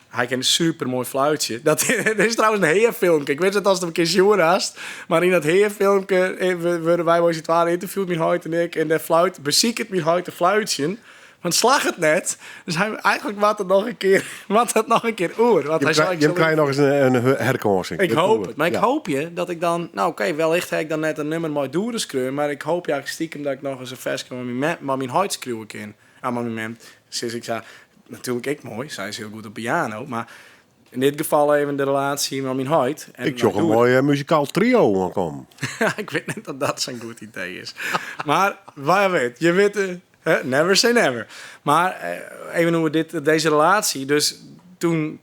Hy kin super moai fluitsje. Dat is trouwens in Hea-filmke. Ik wit net oftst it in kear sjoen hast, mar yn dat Hea-filmke eh, wurde wy mei syn twaen ynterviewd, myn heit en ik. En dêr fluit, besiket myn heit te fluitsjen, mar it slagget net. Dus hy, eigenlik moat it noch in kear, moat dat noch in kear oer. Want hy sei, Jim krije noch ris in herkânsing. Ik hoop it. Mar ik hoopje dat ik dan, no oké, wellicht ha ik dan net in nummer mei Doede skreaun, mar ik hoopje eigentlik stiekem dat ik noch ris in ferske mei myn mem, mei myn heit skriuwe kin. Ja, mei myn mem sis ik sa, natuerlik ek moai, sy is hiel goed op piano, mar yn dit gefal even de relaasje mei myn heit. En Ik sjoch mei in Doede. moai muzikaal trio oankommen. Ik wit net oft dat sa'n goed idee is. Mar wa wit, je witte, hè, never say never. Mar even oer dit, deze relatie. Dus toen,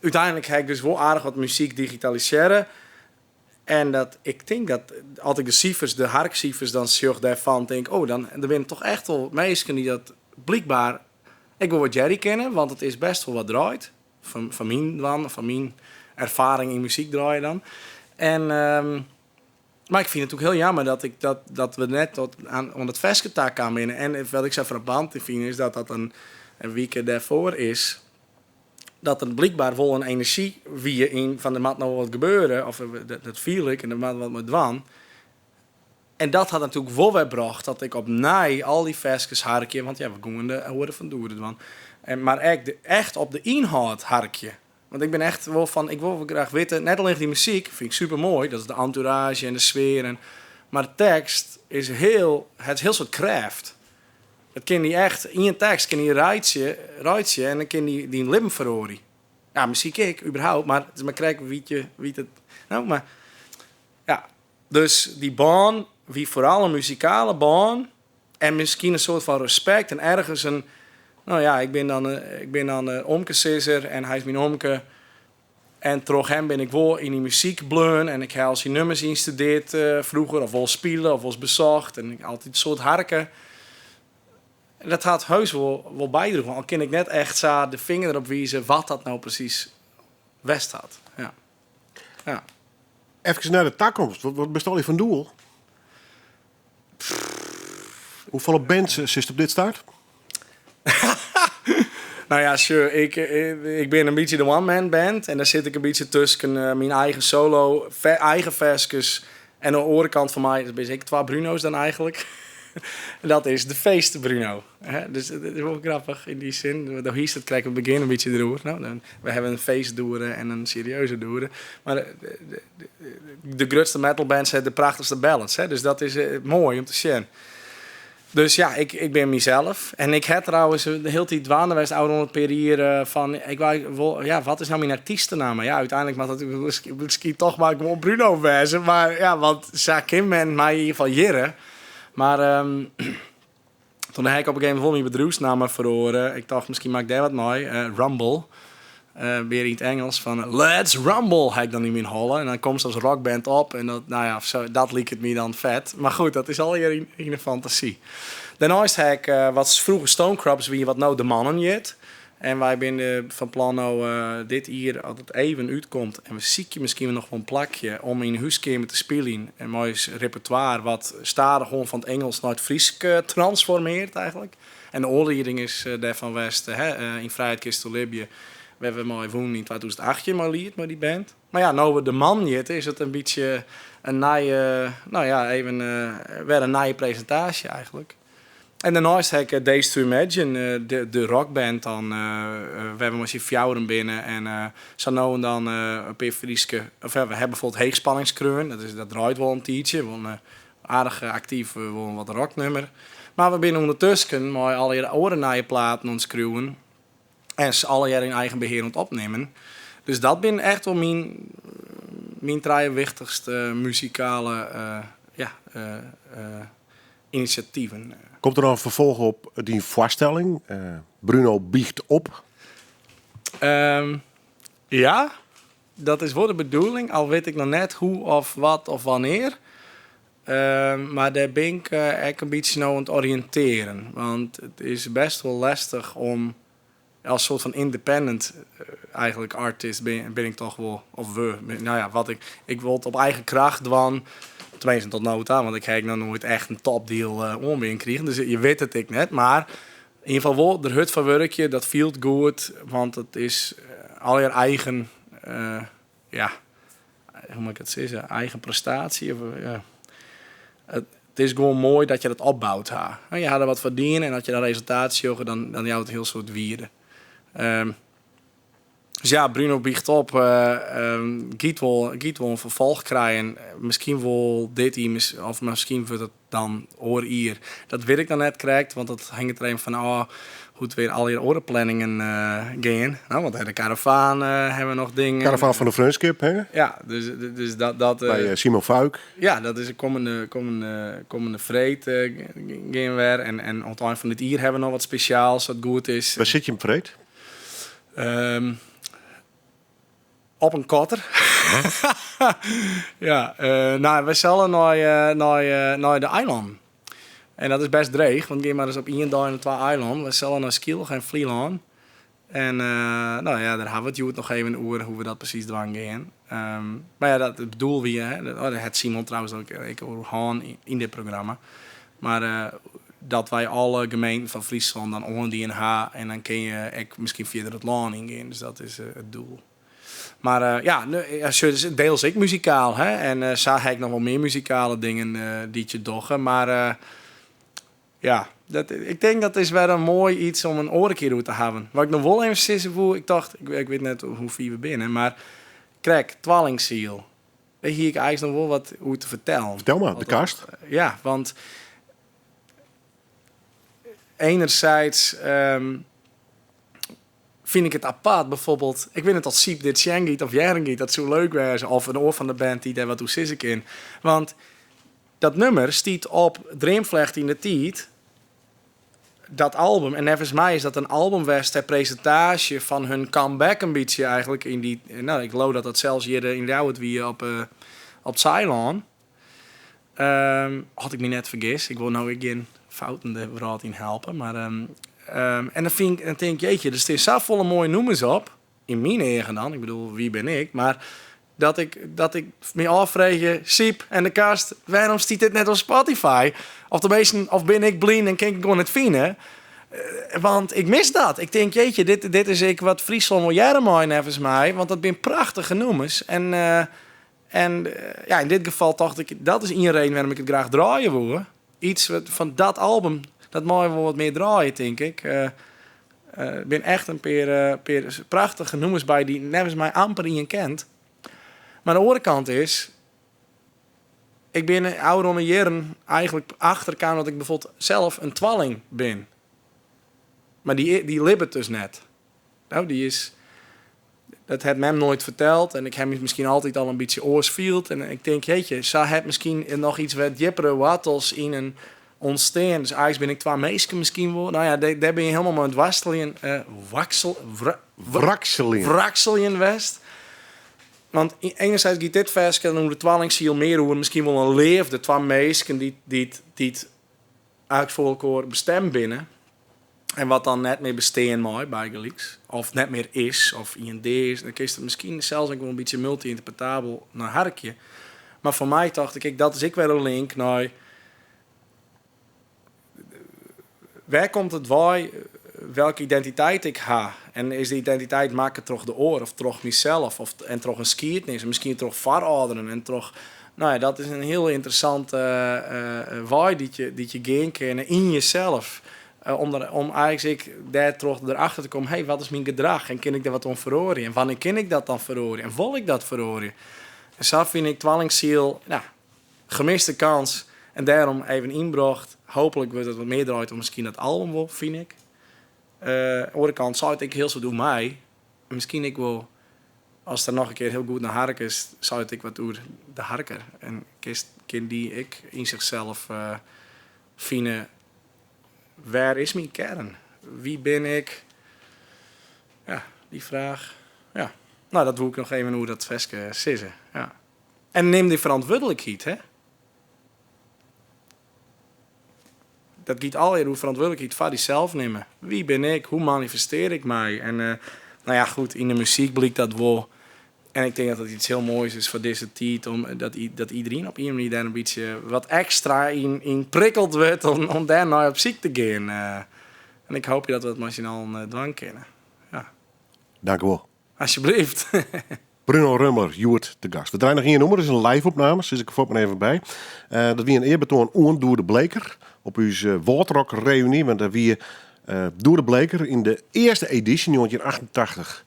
úteinlik ha ik dus wol aardich wat muzyk digitalisearre. En dat, ik tink dat as ik de sifers, de harksifers dan sjoch dêrfan, tink oh, dan der binne toch echt wol minsken dy't dat blykber ek wol wurdearje kinne, want it is best wol wat draaid. Fan, fan myn dwaan, fan myn erfaring yn muzyk draaie dan. En, mar ik fyn it ook hiel jammer dat, ik, dat, dat we net tot aan, oan it ferske ta kaam binne. En wat ik sa frappant fyn is dat dat in, in wike dêrfoar is. Dat der blykber wol in enerzjy wie yn fan der moat no wat gebeure, of dat, dat fiel ik en der moat wat mei dwaan. En dat hat natuerlik wol wer brocht dat ik opnij al dy ferskes harkje, want ja, we gongen de oare fan Doede dwaan. En, mar ek de, echt op de ynhâld harkje. Want ik bin echt wol fan, ik wol graach witte, net allinnich dy muzyk, fyn ik super moai, dat is de entourage en de sfear, en, mar de tekst is hiel, hat in hiel soad krêft. It kin dy echt, ien tekst kin dy reitsje, reitsje en dan kin dy dyn libben feroarje. Ja, muzyk ek, überhaupt, mar it is mar krekt wie't je, wie't it, no, mar ja. Dus dy bân wie foaral in muzikale bân en miskien in soart fan respekt en ergens in, no ja, ik bin dan, ik bin dan de omkesizzer en hy is myn omke. En troch him bin ik wol yn dy muzyk bleaun en ik ha al syn nummers ynstudeard froeger, of wol spile of wolris besocht en ik altyd in soad harke. En dat hat heus wol, wol bydroegen, al kin ik net echt sa de finger derop wize wat dat no presys west hat. Ja. Ja. Efkes nei de takomst. Wat, wat bist allegear fan doel? Hoefolle bands sitst op dit stuit? Nou ja, sjoch, ik, ik bin in bytsje de one-man band. En dêr sit ik in bytsje tusken eh, myn eigen solo, eigen ferskes. En oan de oare kant fan my, dat binne ek twa Bruno's dan eigenlik. Dat is de feest Bruno. Hè? Dus dat is wol grappich yn dy sin. Do hiest it krekt op it begjin in bytsje deroer. No, dan, we hawwe in feestdoere en in serieuze doere. Mar de, de, de, de grutste metalbands hawwe de prachtichste ballads. Hè? Dus dat is eh, moai om te sjen. Dus ja, ik, ik bin mysels. En ik ha trouwens de hiele tiid dwaande west, ôfrûne pear jier, eh, fan ik wol, ja, wat is no myn artystenamme? Ja, úteinlik moat dat miskien toch mar gewoan Bruno wêze. Mar ja, want sa kin men my yn ieder gefal hearre. Mar toen ha ik op in gegeven momint wol myn bedriuwsnamme feroare. Ik tocht, miskien moat ik dêr wat mei. Rumble. Weer yn it Ingelsk fan Let's Rumble ha ik dan yn myn holle. En dan komst as rockband op en dat, nou ja, zo, dat liket my dan fet. Mar goed, dat is allegear yn de fantasy. Dêrneist ha ik wat froeger Stonecrops wie, wat no De Mannen hjit. En wy binne fan plan no dit jier, as it even útkomt, en we sykje miskien noch wol in plakje om yn 'e húskeamer te spyljen en mei ús repertoire wat stadichoan fan it Ingelsk nei it Frysk transformeart eigenlijk. En de oanlieding is dêrfan west, hè, Yn Frijheid Kinsto Libje, wêr't we mei wûnen yn 2018 mei Liet, mei dy band. Mar ja, no we De Mannen hjitte, is it in bytsje in nije, no ja, even wer in nije presintaasje eigenlijk. En dêrneist ha ik Days to Imagine, de rockband dan, wêr we mei syn fjouweren binne en sa no en dan in pear Fryske, of ja, we ha bijvoorbeeld Heechspanning skreaun, dat is, dat draait wol in tiidsje, wol in aardich aktyf, wol in wat rocknummer. Mar we binne ûndertusken mei allegear oare nije platen oan it skriuwen en se allegear yn eigen behear oan it opnimmen. Dus dat binne echt wol myn trije wichtichste muzikale, ja, inisjativen. Komt der noch in ferfolch op dyn foarstelling Bruno biecht op? Ja, dat is wol de bedoeling, al wit ik noch net hoe of wat of wannear. Mar dêr bin ik ek in bytsje no oan it oriïntearjen, want it is bêst wol lestich om as soart fan independent eigenlijk artist bin ik toch wol, of we, nou ja, wat ik, ik wol it op eigen kracht dwaan, tenminsten tot no ta, want ik ha ek noch noait echt in topdeal oanbean krigen, dus je witte it ek net, mar yn ieder gefal wol der hurd foar wurkje, dat fielt goed, want it is allegear eigen, ja, hoe moat ik it sizze, eigen prestaasje. Of, ja. It is gewoan moai dat je dat opboud ha. Je ha der wat foar dien en as je dan resultaat sjogge, dan jout it in hiel soad wearde. Dus ja, Bruno biecht op, giet wol in ferfolch krijen. Miskien wol dit jier, of miskien wurdt it dan oar jier. Dat wit ik noch net krekt, want dat hinget der even fan ôf hoe't wer allegear oare planningen gean. No, want de karavaan hawwe we noch dingen. Karavaan fan de Freonskip, hè? Ja, dus dat By Simon Vuyk. Ja, dat is de kommende freed gean we wer. En oan it ein fan dit jier hawwe we noch wat spesjaals, as it goed is. Wêr sit jim freed? Op in kotter. Ja, no, wy sille nei de eilannen. En dat is bêst dreech, want gean mar ris op ien dei nei twa eilannen. Wy sille nei Skylge en Flylân. En no ja, dêr hawwe we it hjoed noch even oer hoe't we dat presys dwaan gean. Mar ja, dat it doel wie, hè, oh, dêr hat Simon trouwens ek oer hân yn dit programma. Mar dat wy alle gemeenten fan Fryslân dan oandien ha en dan kinne je ek miskien fierder it lân yngean. Dus dat is it doel. Mar ja, sjoch, deels ek muzikaal. Hè? En sa ha ik noch wol mear muzikale dingen dy't je dogge. Mar ja, dat, ik tink dat is wer in moai iets om in oare kear oer te hawwen. Wat ik noch wol even sizze woe, ik tocht, ik wit net hoe fier we binne, mar krekt, twallingsiel. Dêr hie ik eins noch wol wat oer te fertellen. Fertel mar, de kast. Ja, want enerzijds fyn ik it apart, bijvoorbeeld, ik wit net oft Syb dit sjen giet of hearren giet, dat soe leuk wêze, of in oar fan de band dy't dêr wat oer sizze kin. Want dat nummer stiet op Dreamflecht yn de Tiid, dat album. En neffens my is dat in album west ter presintaasje fan hun comeback in bytsje eigenlijk. Yn dy, no, ik leau dat dat sels hjir yn Ljouwert wie op it Saailân. As ik my net fergis, ik wol no ek gjin fouten de wrâld yn helpe, mar en dan fyn ik, dan tink ik, jeetje, der stean safolle moaie nûmers op, yn myn eagen dan, ik bedoel, wie bin ik, mar dat ik my ôffreegje, Syb en de Kast, wêrom stiet dit net op Spotify? Of teminsten, of bin ik blyn en kin ik it gewoan net fine? Want ik mis dat. Ik tink, jeetje, dit is ek wat Fryslân wol hearre mei neffens my, want dat binne prachtige nûmers. En ja, yn dit gefal tocht ik, dat is ien reden wêrom ik it graach draaie woe. Iets wat fan dat album, dat mei wol wat mear draaie, tink ik. Der binne echt in pear prachtige nûmers by dy't neffens my amper ien kent. Mar de oare kant is, ik bin de ôfrûne jierren eigentlik achterkaam dat ik bijvoorbeeld sels in twalling bin. Mar dy libbet dus net. No, dy is. Dat hat mem noait ferteld en ik ha my miskien altyd al in bytsje oars field. En ik tink, jeetje, sa hat miskien noch iets wat djippere woartels yn in ûntstean. Dus eins bin ik twa minsken miskien wol. No ja, dêr bin je helemaal mei oan it woarsteljen, waksel, wra, Wrakseljen. Wrakseljen west. Want enerzijds giet dit ferske dan oer de twallingsiel mear oer miskien wol in leafde, twa minsken dy't eigentlik foar elkoar bestemd binne en wat dan net mear bestean mei, bygelyks, of net mear is, of ien dea is, dan kinst it miskien sels ek wol in bytsje multi-ynterpretabel nei harkje. Mar foar my tocht ik ek, dat is ek wer in link nei wêr komt it wei welke identiteit ik ha? En is de identiteit makke troch de oar of troch mysels of en troch in skiednis en miskien troch foarâlderen en troch, no ja, dat is in hiel ynteressante wei dy't je gean kinne yn jesels. Om eigentlik ek dêrtroch derachter te kommen, hey, wat is myn gedrach en kin ik dêr wat oan feroarje? En wannear kin ik dat dan feroarje? En wol ik dat feroarje? En sa fyn ik twallingsiel, ja, gemiste kans en dêrom even ynbrocht. Hooplik wurdt it wat mear draaid om miskien dat album wol, fyn ik. Oare kant seit ek hiel soad oer my. En miskien ek wol, as der noch in kear hiel goed nei harkest, seit ek wat oer de harker. En kinst, kin dy ek yn sichsels fine, wêr is myn kearn? Wie bin ik? Ja, dy fraach. Ja. No, dat woe ik noch even oer dat ferske sizze. Ja. En nim dy ferantwurdlikheid, hè. Dat giet allegear oer ferantwurdlikheid foar dysels nimme. Wie bin ik? Hoe manifestear ik my? En no ja, goed, yn de muzyk blykt dat wol. En ik tink dat dat iets hiel moais is foar dizze tiid, om dat iederien op ien manier dêr in bytsje wat ekstra yn prikkeld wurdt om dêrnei op syk te gean. En ik hoopje dat we dat mei syn allen dwaan kinne. Ja. Dank u wol. Alsjeblieft. Bruno Rummler, hjoed te gast. We draaie noch ien nûmer, dat is in live-opname, sis ik fuort mar even by. Dat wie in earbetoan oan Doede Bleeker op ús Wâldrock-reuny, want dêr wie Doede Bleeker yn de earste edysje, 1988.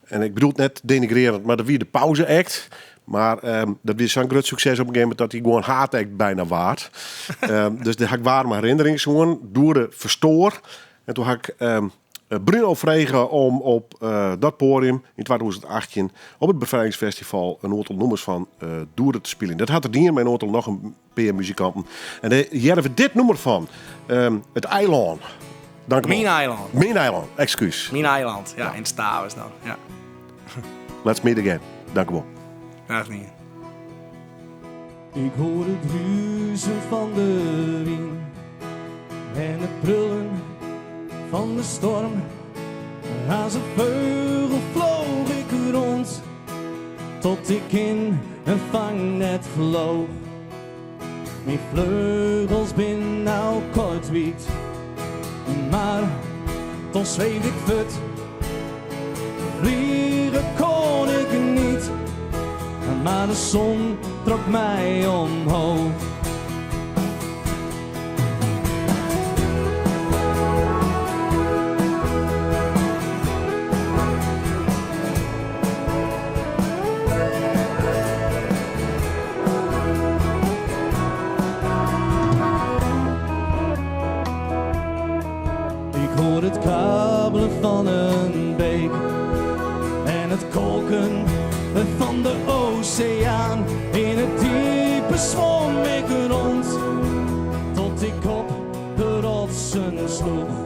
En ik bedoel it net denigrearend, mar dat wie de pauze-act. Mar dat wie sa'n grut sukses op in gegeven momint dat hy gewoan haadact byna waard. Dus dêr ha ik waarme herinnerings oan. Doede ferstoar. En toen ha ik Bruno frege om op dat poadium yn 2018 op it Befrijingsfestival in oantal nûmers fan Doede te spyljen. Dat hat er dien mei in oantal noch in pear muzikanten. En dêr hearre we dit nûmer fan, It Eilân. Dank u wol. Myn eilân. Myn eilân, ekskús. Myn eiland, ja, yn it Stavers dan. Ja. Let's meet again. Dank u wol. Graach dien. Ik hoor it ruzen fan de wyn en it brullen fan de storm. As in fleugel fleach ik rûn tot ik yn in fangnet fleach. Myn fleugels binne no koartwyt, mar doe sweefde ik fuort. Fleane kon ik net, mar de sinne trok my omheech. Ik hoor it kabbelen fan in beek en it kolken fan de oseaan. Yn it djippe swom ik rûn tot ik op de rotsen sloech.